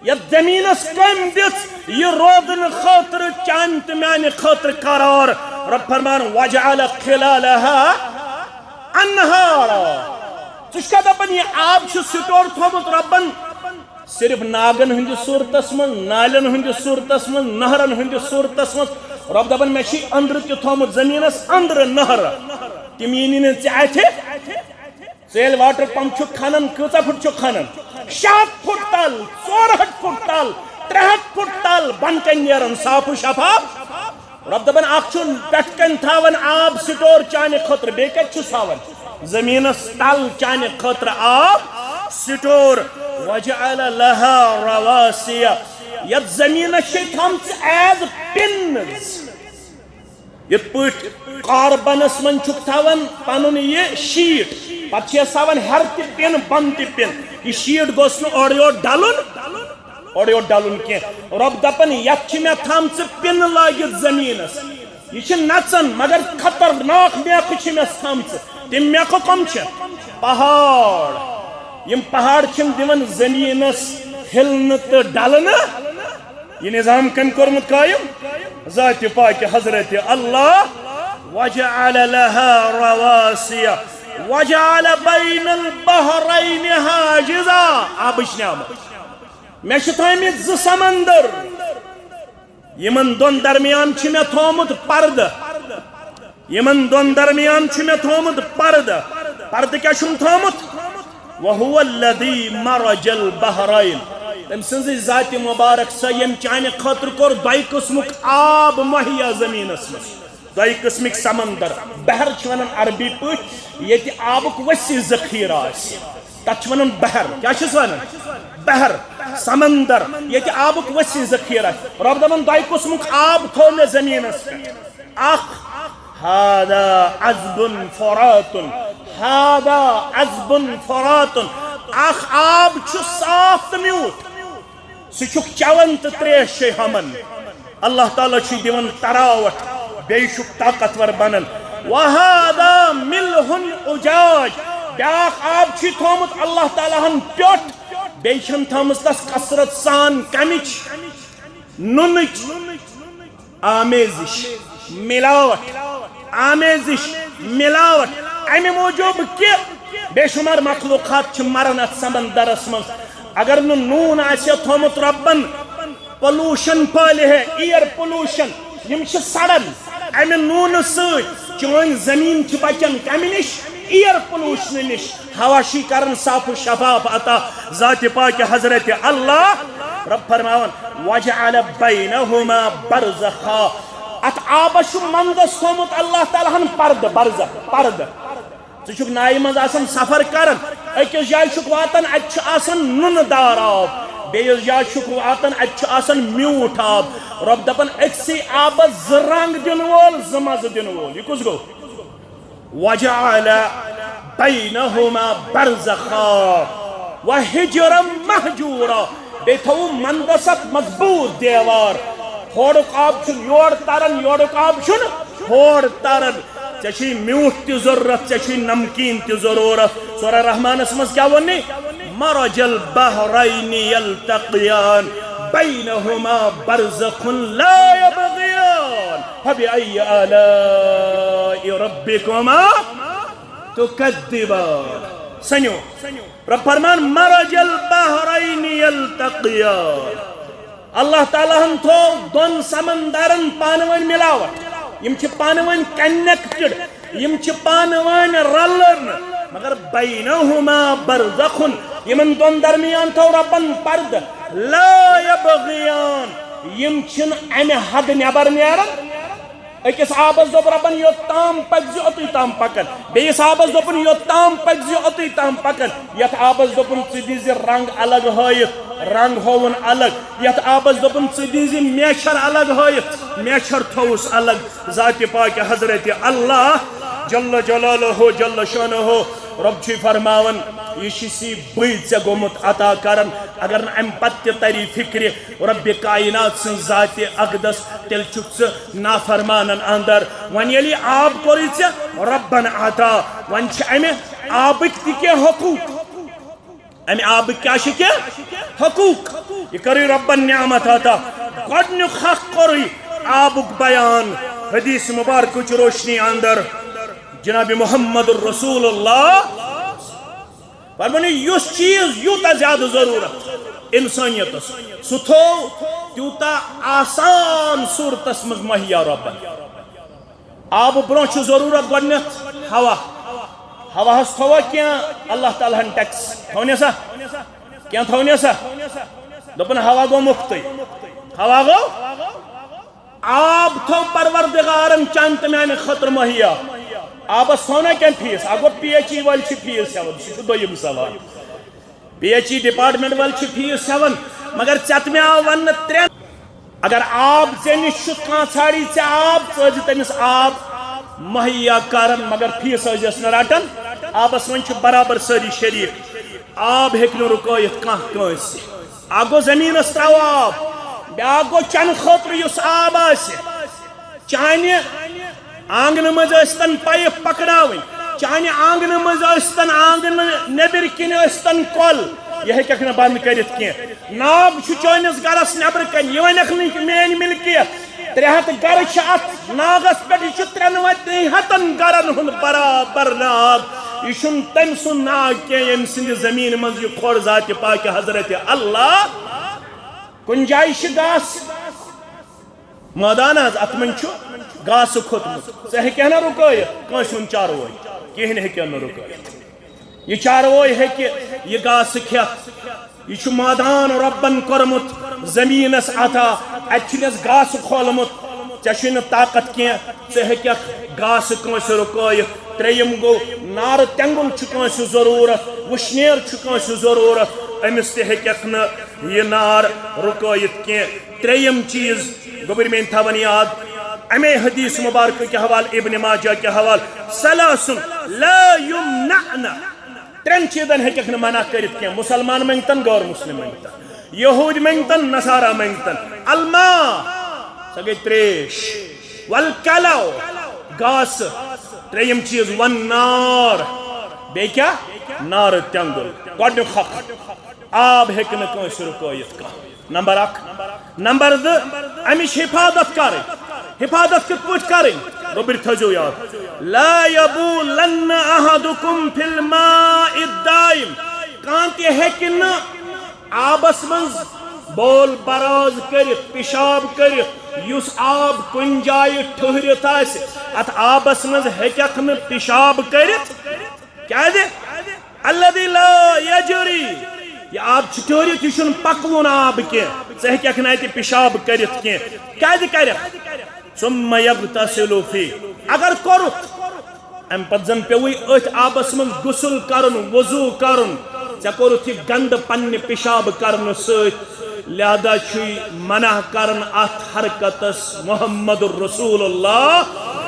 یتھ زٔمیٖنس کٔمۍ دِژ یہِ روزنہٕ خٲطرٕ، چانہِ تہٕ میانہِ خٲطرٕ قرار؟ رۄب فرمان، وجعل خلالها انہارا۔ ژٕ چھُکھا دپان، یہِ آب چھُ سٹور تھوٚمُت رۄبن صرف ناگن ہٕنٛدِس صورتس منٛز، نالٮ۪ن ہٕنٛدِس صورتس منٛز، نہرن ہٕنٛدِس صورتس منٛز؟ رۄب دپان، مےٚ چھُے أنٛدرٕ تہِ تھوٚمُت زٔمیٖنس أنٛدرٕ نہر، تِم یِنی نہٕ ژےٚ اَتھِ۔ ژٕ ییٚلہِ واٹر پمپ چھُکھ کھنان، کۭژاہ فُٹ چھُکھ کھنان؟ شےٚ ہَتھ فُٹ تل، ژور ہَتھ فُٹ تل، ترٛےٚ ہَتھ فُٹ تل، بۄنہٕ کنہِ نیران صاف و شفاف۔ رۄب دپان، اکھ چھُ پٮ۪ٹھ کنہِ تھاوان آب سٹور چانہِ خٲطرٕ، بیٚیہِ کتہِ چھُس تھاوان؟ زٔمیٖنس تل چانہِ خٲطرٕ آب سٹور۔ وجعل لها رواسي، یتھ زٔمیٖنس چھِ تھٲمژٕ ایز پنز۔ یِتھ پٲٹھۍ کاربنس منٛز چھُکھ تھاوان پنُن یہِ شیٖٹ، پتہٕ چھِ یَس تھاوان ہیرٕ تہِ پِن، بۄنہٕ تہِ پِن۔ یہِ شیٖٹ گوٚژھ نہٕ اورٕ یورٕ ڈلُن، اورٕ یورٕ ڈلُن کینٛہہ۔ رۄب دپان، یتھ چھِ مےٚ تھٲمژٕ پِنہٕ لٲگِتھ زٔمیٖنس۔ یہِ چھِ نژان، مگر خطرناک میکھٕ چھِ مےٚ تھٲمژٕ۔ تِم میکھٕ کم چھِ؟ پہاڑ۔ یِم پہاڑ چھِنہٕ دِوان زٔمیٖنس ہِلنہٕ تہٕ ڈلنہٕ۔ یہِ نظام کٔمۍ کوٚرمُت قٲیِم؟ ذاتِ پاکہِ حضرت اللہ۔ وجعل لها رواسي وجعل بين البحرين حاجزا۔ آبٕچ نعمت۔ مےٚ چھِ تھٲومٕتۍ زٕ سمندر، یِمن دۄن درمیان چھِ مےٚ تھوٚومُت پردٕ۔ یِمن دۄن درمیان چھُ مےٚ تھوٚومُت پردٕ۔ پردٕ کیٛاہ چھُم تھوٚومُت؟ وهو الذي مرج البحرين۔ تٔمۍ سٕنٛزٕے ذاتِ مبارک سۄ، ییٚمۍ چانہِ خٲطرٕ کوٚر دۄیہِ قٕسمُک آب مہیا زٔمیٖنس منٛز۔ دۄیہِ قٕسمٕکۍ سمندر۔ بحر چھِ ونان عربی پٲٹھۍ ییٚتہِ آبُک وسیع ذخیرٕ آسہِ، تتھ چھِ ونان بحر۔ کیٛاہ چھِس ونان؟ بحر، سمندر، ییٚتہِ آبُک وسیع ذخیرٕ آسہِ۔ رۄب دپان، دۄیہِ قٕسمُک آب تھوٚو مےٚ زٔمیٖنس پٮ۪ٹھ۔ اکھ، هذا عذب فرات، هذا عذب فرات، اکھ آب چھُ صاف تہٕ میوٗٹھ، سُہ چھُکھ چٮ۪وان تہٕ ترٛیش چھے ہۄمن۔ اللہ تعالیٰ چھُے دِوان تراوٹھ، بیٚیہِ چھُکھ طاقتور بنان۔ وهذا ملح أجاج، بیٛاکھ آب چھُے تھوٚومُت اللہ تعالیٰ ہن پیوٚٹھ، بیٚیہِ چھَن تھٲومٕژ تس کثرت سان کمِچ؟ نُنٕچ۔ آمیزش، ملاوٹ، آمیزش، ملاوٹ۔ امہِ موٗجوٗب کہِ بے شمار مخلوقات چھِ مران اتھ سمندرس منٛز۔ اگر نہٕ نوٗن آسہِ ہا تھوٚومُت رۄبن، پولوشن پھٲلہِ ہے، ایئر پولوشن، یِم چھِ سڑان۔ امہِ نوٗنہٕ سۭتۍ چٲنۍ زٔمیٖن چھِ بچان کمہِ نِش؟ ایئر پولوشنہٕ نِش۔ ہوا چھُے کران صاف و شفاف عطا ذاتِ پاکہِ حضرت اللہ۔ رۄب فرماوان، وجعل بینہما برزخا۔ اتھ آبس چھُ منٛزس تھوٚومُت اللہ تعالیٰ ہن پردٕ، برزخ، پردٕ۔ ژٕ چھُکھ نایہِ منٛز آسان سفر کران، أکِس جایہِ چھُکھ واتان، اتہِ چھُ آسان نُنہٕ دار آب، بیٚیِس جایہِ چھُکھ واتان، اتہِ چھُ آسان میوٗٹھ آب۔ رۄب دپان، أکسٕے آبس زٕ رنگ دِنہٕ وول، زٕ مزٕ دِنہٕ وول۔ یہِ کُس گوٚو؟ وجعل بینہما برزخا و حجرا مہجورا، بیٚیہِ تھوٚوُم مندس اتھ مضبوٗط دیوار۔ ہورُک آب چھُنہٕ یور تران، یورُک آب چھُنہٕ ہور تران۔ ژےٚ چھُے میوٗٹھ تہِ ضروٗرت، ژےٚ چھُے نمکیٖن تہِ ضروٗرت۔ سورہ رحمانس منٛز کیٛاہ ووٚن نی؟ مرج البحرین یلتقیان بینہما برزخ لا یبغیان فبأی آلاء ربکما تکذبان۔ سنیو، رب فرمان، مرج البحرین یلتقیان۔ اللہ تعالیٰ ہن تھوو دۄن سمندرن پانہٕ ؤنۍ ملاوٹ، یِم چھِ پانہٕ ؤنۍ کنیکٹڈ، یِم چھِ پانہٕ ؤنۍ رلان، مگر بینہما برزخن، یِمن دۄن درمیان تھوو ربن پردٕ، لا یبغیان، یِم چھِنہٕ امہِ حد نٮ۪بر نیران۔ أکِس آبس دوٚپ رۄبن، "یوٚت تام پٔکۍ زِ، اوٚتُے تام پکن۔" بیٚیِس آبس دوٚپُن، "یوٚت تام پٔکۍ زِ، اوٚتُے تام پکن۔" یتھ آبس دوٚپُن، "ژٕ دِ زِ رنگ الگ ہٲیِتھ"، رنگ ہووُن الگ۔ یتھ آبس دوٚپُن، "ژٕ دِ زِ میچھر الگ ہٲیِتھ"، میچھر تھووُس الگ۔ ذاتِ پاکِ حضرت اللہ جل جلالہ جل شانہ رۄب چھُے فرماوان، یہِ چھُ سی بٕے ژےٚ گوٚمُت عطا کران۔ اگر نہٕ امہِ پتہٕ تہِ تری فکرِ رۄبِ کائنات سٕنٛز ذاتِ اقدس، تیٚلہِ چھُکھ ژٕ نافرمانن اندر۔ وۄنۍ ییٚلہِ یہِ آب کوٚرُے ژےٚ رۄبن عطا، وۄنۍ چھِ امہِ آبٕکۍ تہِ کینٛہہ حقوٗق۔ امہِ آبٕکۍ کیٛاہ چھِ کینٛہہ حقوٗق؟ یہِ کٔرٕے رۄبن نعمت عطا۔ گۄڈٕنیُک حق کوٚرُے آبُک بیان حدیث مبارکٕچ روشنی اندر۔ جناب محمد رسول اللہ فرمٲنی، یُس چیٖز یوٗتاہ زیادٕ ضروٗرت اِنسٲنیتس، سُہ تھوو تیوٗتاہ آسان صوٗرتس منٛز مہیا رۄبن۔ آبہٕ برونٛہہ چھُ ضروٗرت گۄڈٕنیتھ ہوا۔ ہواہس تھووا کینٛہہ اللہ تعالیٰ ہن ٹیکس؟ تھونیا سا؟ کینٛہہ تھونیا سا؟ دوٚپُن، ہوا گوٚو مُفتٕے۔ ہوا گوٚو؟ آب تھوٚو پروردگارن چانہِ تہٕ میانہِ خٲطرٕ مہیا۔ آبس تھوٚو نا کینٛہہ فیس؟ اَتھ گوٚو پی ایچ ای وٲلۍ چھِ فیس ہٮ۪وان، سُہ چھُ دوٚیِم سوال۔ پی ایچ ای ڈپارٹمنٹ وٲلۍ چھِ فیس ہٮ۪وان، مگر ژےٚ تہٕ مےٚ آو وننہٕ ترٛٮ۪ن۔ اگر آب ژےٚ نِش چھُ، کانٛہہ ژھانٛڈی ژےٚ آب، ژٕ ٲسۍ زِ تٔمِس آب مہیا کران، مگر فیس ٲسۍ زِس نہٕ رٹان۔ آبس منٛز چھِ برابر سٲری شریٖک۔ آب ہیٚکہِ نہٕ رُکٲیِتھ کانٛہہ کٲنٛسہِ۔ اکھ گوٚو زٔمیٖنَس ترٛاوو آب، بیٛاکھ گوٚو چٮ۪نہٕ خٲطرٕ یُس آب آسہِ، چانہِ آنٛگنہٕ منٛز ٲسۍتن پایپ پکناوٕنۍ، چانہِ آنٛگنہٕ منٛز ٲسۍتن آنٛگنہٕ نیٚبرۍ کِنۍ ٲسۍتن کۄل، یہِ ہیٚککھ نہٕ بنٛد کٔرِتھ کینٛہہ۔ ناگ چھُ چٲنِس گرس نیٚبرٕ کنہِ، یہِ ونکھ نہٕ میٲنۍ ملکیت۔ ترٛےٚ ہتھ گرٕ چھِ اتھ ناگس پٮ۪ٹھ، یہِ چھُ ترٛٮ۪نوَے ہتن گرن ہُنٛد برابر ناگ۔ یہِ چھُنہٕ تٔمۍ سُنٛد ناگ کینٛہہ، ییٚمۍ سٕنٛدِ زٔمیٖنہِ منٛز یہِ کھوٚر ذاتِ پاکِ حضرت اللہ۔ کُنہِ جایہِ چھِ گاسہٕ مٲدان حظ، اتھ منٛز چھُ گاسہٕ کھوٚتمُت، ژٕ ہیٚککھ نا رُکٲیِتھ کٲنٛسہِ ہُنٛد چاروٲے؟ کِہیٖنۍ ہیٚکن نہٕ رُکٲیِتھ۔ یہِ چاروٲے ہیٚکہِ یہِ گاسہٕ کھٮ۪تھ۔ یہِ چھُ مٲدان رۄبن کوٚرمُت زٔمیٖنس عطا، اتہِ چھُنس گاسہٕ کھولمُت، ژےٚ چھُے نہٕ طاقت کینٛہہ، ژٕ ہیٚککھ گاسہٕ کٲنٛسہِ رُکٲیِتھ۔ ترٛیٚیِم گوٚو، نارٕ تٮ۪نٛگُل چھُ کٲنٛسہِ ضروٗرت، وٕشنیر چھُ کٲنٛسہِ ضروٗرت، أمِس تہِ ہیٚککھ نہٕ یہِ نار رُکٲیِتھ کینٛہہ۔ ترٛیٚیِم چیٖز گوٚبٕرۍ میٛٲنۍ تھاوان یاد، امے حدیث مبارکہٕ کہِ حوالہٕ، ابن ماجہ کہِ حوالہٕ، ثلاث لا یمنعن، ترٛٮ۪ن چیٖزن ہیٚککھ نہٕ منع کٔرِتھ کینٛہہ، مُسلمان منٛگتن، غٲر مُسلم منٛگتن، یہوٗدۍ منٛگتن، نصارہ منٛگتن۔ الماء، سۄ گٔے ترٛیش، والکلأ، گاسہٕ، ترٛیٚیِم چیٖز والنار، بیٚیہِ کیٛاہ؟ نارٕ تٮ۪نٛگُل۔ گۄڈٕنیُک حق، آب ہیٚکہِ نہٕ کٲنٛسہِ رُکٲیِتھ کانٛہہ۔ نمبر اکھ۔ نمبر زٕ، امِچ حفاظت کرٕنۍ۔ حفاظت کِتھ پٲٹھۍ کرٕنۍ؟ گوٚبٕرۍ تھٲیزیو یاد۔ لا یبولن احدکم فی الماء الدائم۔ کانٛہہ تہِ ہیٚکہِ نہٕ آبس منٛز بول براز کٔرِتھ، پِشاب کٔرِتھ، یُس آب کُنہِ جایہِ ٹھٔہرِتھ آسہِ، اتھ آبس منٛز ہیٚککھ نہٕ پِشاب کٔرِتھ۔ کیازِ؟ الذی لا یجری۔ یہِ آب چھُ ٹھٔہرِتھ، یہِ چھُنہٕ پکوُن آب کینٛہہ۔ ژٕ ہیٚککھ نہٕ اَتہِ پِشاب کٔرِتھ کینٛہہ۔ کیازِ کَرکھ؟ ثم یغتسل فیہ۔ اگر کوٚرُتھ، اَمہِ پتہٕ زن پیوٚوُے أتھۍ آبس منٛز غسل کرُن، وضو کرُن، ژےٚ کوٚرُتھ یہِ گنٛدٕ پننہِ پِشاب کرنہٕ سۭتۍ۔ لہذا چھُے منع کران اتھ حرکتس محمد رسول اللہ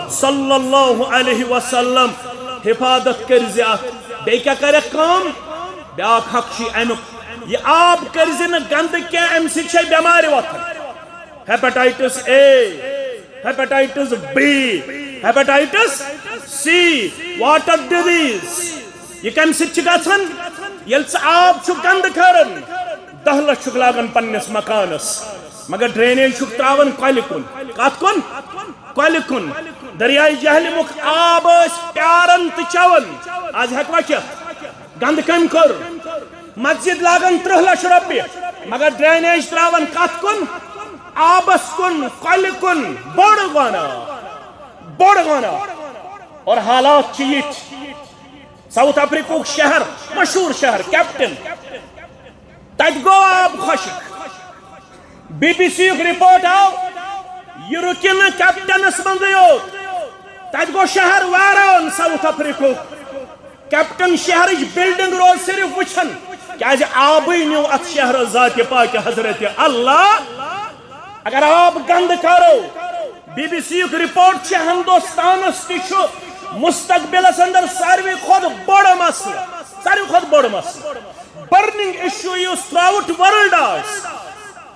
صلی اللہ علیہ وسلم۔ حفاظت کٔرۍ زِ اتھ۔ بیٚیہِ کیٛاہ کرٮ۪کھ کٲم؟ بیٛاکھ حق چھُ امیُک، یہِ آب کٔرۍ زِ نہٕ گنٛدٕ کینٛہہ، امہِ سۭتۍ چھےٚ بٮ۪مارِ وۄتھان۔ Hepatitis A, Hepatitis B, Hepatitis C, water disease۔ یہِ کمہِ سۭتۍ چھِ گژھان؟ ییٚلہِ ژٕ آب چھُکھ گنٛدٕ کران، دَہ لَچھ چھُکھ لاگان پننِس مکانس، مگر drainage چھُکھ تراوان کۄلہِ کُن۔ کتھ کُن؟ کۄلہِ کُن۔ دریائے جہلمُک آب ٲسۍ پیاران تہٕ چٮ۪وان، آز ہٮ۪کوا چٮ۪تھ؟ گنٛدٕ کٔمۍ کٔر؟ مسجد لاگان ترٕٛہ لَچھ رۄپیہِ، مگر drainage تراوان کتھ کُن؟ آبس کُن، کۄلہِ کُن۔ بوٚڑ گۄناہ، بوٚڑ گۄناہ۔ اور حالات چھِ یِتھۍ۔ ساؤتھ افریقہُک شہر، مشہوٗر شہر، کیپٹن، تتہِ گوٚو آب خۄشک۔ بی بی سی یُک رپورٹ آو، یہِ رُکہِ نہٕ کیپٹنس منٛزٕے یوت، تتہِ گوٚو شہر ویران ساؤتھ افریقہُک۔ کیپٹن شہرٕچ building روز صرف وٕچھان، کیازِ آبٕے نیوٗ اتھ شہرس ذاتِ پاکِ حضرت اللہ۔ اگر آب گنٛدٕ کرو، بی بی سی یُک رپورٹ چھُ، ہندوستانس تہِ چھُ مستقبلس اندر ساروی کھۄتہٕ بوٚڑ مسلہٕ، ساروی کھۄتہٕ بوٚڑ مسلہٕ، burning issue یُس throughout world آسہِ۔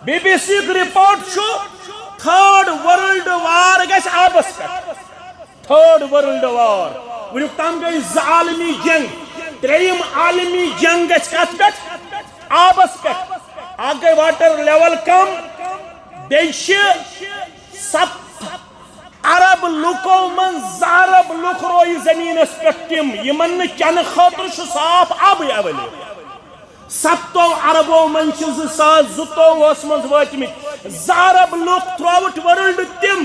بی بی سی یُک رپورٹ چھُ، third world war گژھِ آبس پٮ۪ٹھ۔ Third world war۔ وٕنیُک تام گٔے زٕ عالمی جنگ، ترٛیٚیِم عالمی جنگ گژھِ کتھ پٮ۪ٹھ؟ آبس پٮ۪ٹھ۔ اکھ گٔے water level کم، بیٚیہِ چھِ ستھ ارب لُکو منٛز زٕ ارب لُکھ رویہِ زٔمیٖنس پٮ۪ٹھ تِم، یِمن نہٕ چنہٕ خٲطرٕ چھُ صاف آبٕے available۔ ستو اربو منٛز چھِ زٕ ساس زٕتووُہس منٛز وٲتمٕتۍ زٕ ارب لُکھ throughout world تِم،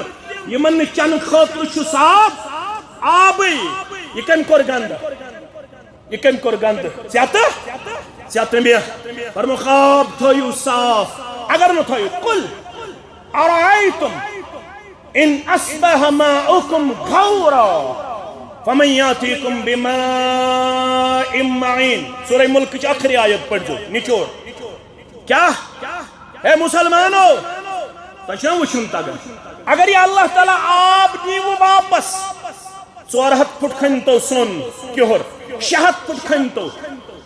یِمن نہٕ چنہٕ خٲطرٕ چھُ صاف آبٕے۔ یہِ کٔمۍ کوٚر گنٛدٕ؟ یہِ کٔمۍ کوٚر گنٛدٕ؟ ژےٚ تہٕ ژےٚ تہٕ مےٚ۔ فرموو، آب تھٲیِو صاف، اگر نہٕ تھٲیِو، قل ارأیتم ان اصبح ماؤکم غورا فمن یاتیکم بماء معین۔ سورہ ملکٕچ ٲخری آیت پٔرۍزیو، نچوڑ۔ کیٛاہ؟ اے مسلمانو، تۄہہِ چھا وٕچھُن تگان؟ اگر یہِ اللہ تعالیٰ آب دِیہِ واپس، ژور ہتھ پھُٹ کھنۍ تو سۄن کِہُر، شےٚ ہتھ پھُٹ کھنۍ تو۔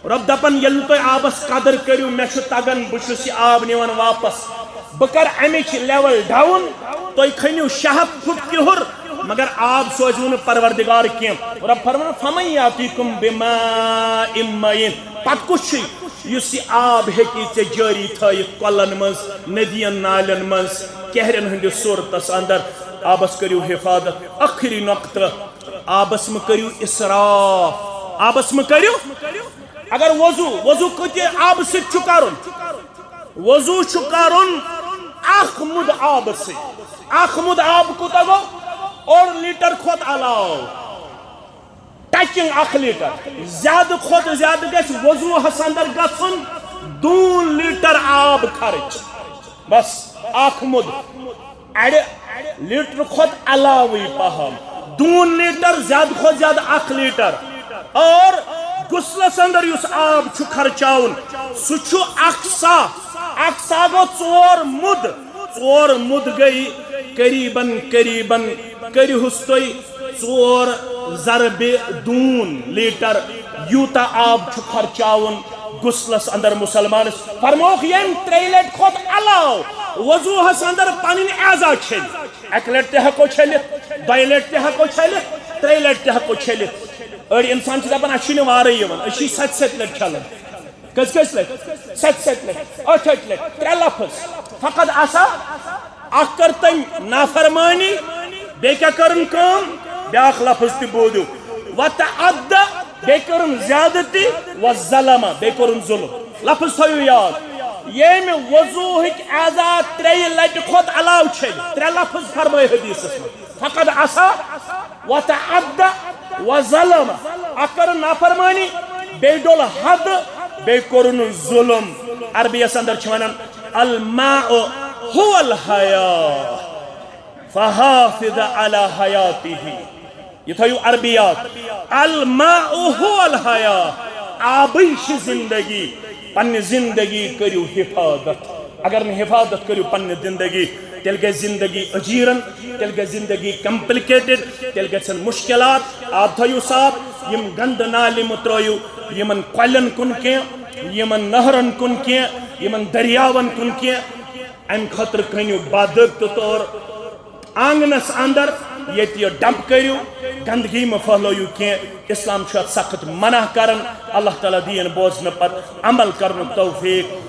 رۄب دپان، ییٚلہِ نہٕ تُہۍ آبس قدر کٔرِو، مےٚ چھُ تگان، بہٕ چھُس یہِ آب نِوان واپس۔ بہٕ کرٕ امِچ level down، تُہۍ کھٔنِو شےٚ ہتھ پھُٹ کِہُر، مگر آب سوزِو نہٕ پروردگار کینٛہہ۔ رۄب فرمان، فمن یاتیکم بماء معین۔ پتہٕ کُس چھُ یُس یہِ آب ہیٚکہِ ژےٚ جٲری تھٲیِتھ کۄلن منٛز، ندین نالین منٛز، کہرٮ۪ن ہٕنٛدِس صورتس اندر؟ آبس کٔرِو حفاظت۔ ٲخری نقطہٕ، آبس مہٕ کٔرِو اسراف، آبس مہٕ کٔرِو۔ اگر وضو، وضو کۭتہِ آبہٕ سۭتۍ چھُ کرُن؟ وضو چھُ کرُن اکھ مُد آبہٕ سۭتۍ۔ اکھ مُد آب کوٗتاہ گوٚو؟ اوٚڑ لیٹر کھۄتہٕ علاوٕ۔ Touching اکھ لیٹر۔ زیادٕ کھۄتہٕ زیادٕ گژھِ وضوٗہس اندر گژھُن دوٗن لیٹر آب خرٕچ۔ بس، اکھ مُد۔ اڑِ لیٹر کھۄتہٕ علاوٕے پہم۔ دوٗن لیٹر، زیادٕ کھۄتہٕ زیادٕ اکھ لیٹر۔ اور غسلس اندر یُس آب چھُ خرچاوُن، سُہ چھُ اکھ سا۔ اکھ سا گوٚو ژور مُد۔ ژور مُد گٔے قریباً، قریباً کٔرِہُس تُہۍ ژور ضربِ دوٗن لیٹر۔ یوٗتاہ آب چھُ خرچاوُن غسلس اندر مسلمانس۔ فرمووُکھ، ییٚمۍ ترٛیٚیہِ لٹہِ کھۄتہٕ علاوٕ وضوٗہس اندر پنٕنۍ اعضا چھٔلۍ۔ اکہِ لٹہِ تہِ ہٮ۪کو چھٔلِتھ، دۄیہِ لٹہِ تہِ ہٮ۪کو چھٔلِتھ، ترٛیٚیہِ لٹہِ تہِ ہٮ۪کو چھٔلِتھ۔ أڑۍ انسان چھِ دپان، اسہِ چھُنہٕ وارٕے یِوان، أسۍ چھِ ستہِ ستہِ لٹہِ چھلان۔ کٔژِ کٔژِ لٹہِ؟ ستہِ ستہِ لٹہِ، ٲٹھِ ٲٹھِ لٹہِ، ترٛےٚ لفظ۔ فقد عصا، اکھ کٔر تٔمۍ نافرمٲنی، بیٚیہِ کیٛاہ کٔرٕن کٲم؟ بیٛاکھ لفظ تہِ بوٗزِو، وتعدی، بیٚیہِ کٔرٕن زیادتی، وظلم، بیٚیہِ کوٚرُن ظلم۔ لفظ تھٲیِو یاد، ییٚمہِ وضوٗہٕکۍ اعضا ترٛیٚیہِ لٹہِ کھۄتہٕ علاوٕ چھٔلۍ، ترٛےٚ لفظ فرمٲے حدیثس منٛز، فقد عصا، وتعدی، وظلم۔ اکھ کٔرٕن نافرمٲنی، بیٚیہِ ڈوٚل حد، بیٚیہِ کوٚرُن ظلم۔ عربی یس اندر چھِ ونان، الماء هو الحياة فحافظ على حياته۔ یہِ تھٲیِو عربی یاد، الماء هو الحياة، آبٕے چھِ زندگی، پننہِ زندگی کٔرِو حفاظت۔ اگر نہٕ حفاظت کٔرِو پننہِ زندگی، تیٚلہِ گژھِ زندگی اجیرن، تیٚلہِ گژھِ زندگی کمپلیکیٹڈ، تیٚلہِ گژھن مشکلات۔ آب تھٲیِو صاف، یِم گندٕ نالہِ مہٕ ترٲیِو یِمن کۄلٮ۪ن کُن کینٛہہ، یِمن نہرن کُن کینٛہہ، یِمن دٔریاون کُن کینٛہہ۔ امہِ خٲطرٕ کٔنِو باضٲبطہٕ طور آنگنس اندر، ییٚتہِ یہِ ڈمپ کٔرِو، گندگی مہٕ پھٔہلٲیِو کینٛہہ۔ اسلام چھُ اتھ سخت منع کران۔ اللہ تعالیٰ دِیِن بوزنہٕ پتہٕ عمل کرنُک توفیق۔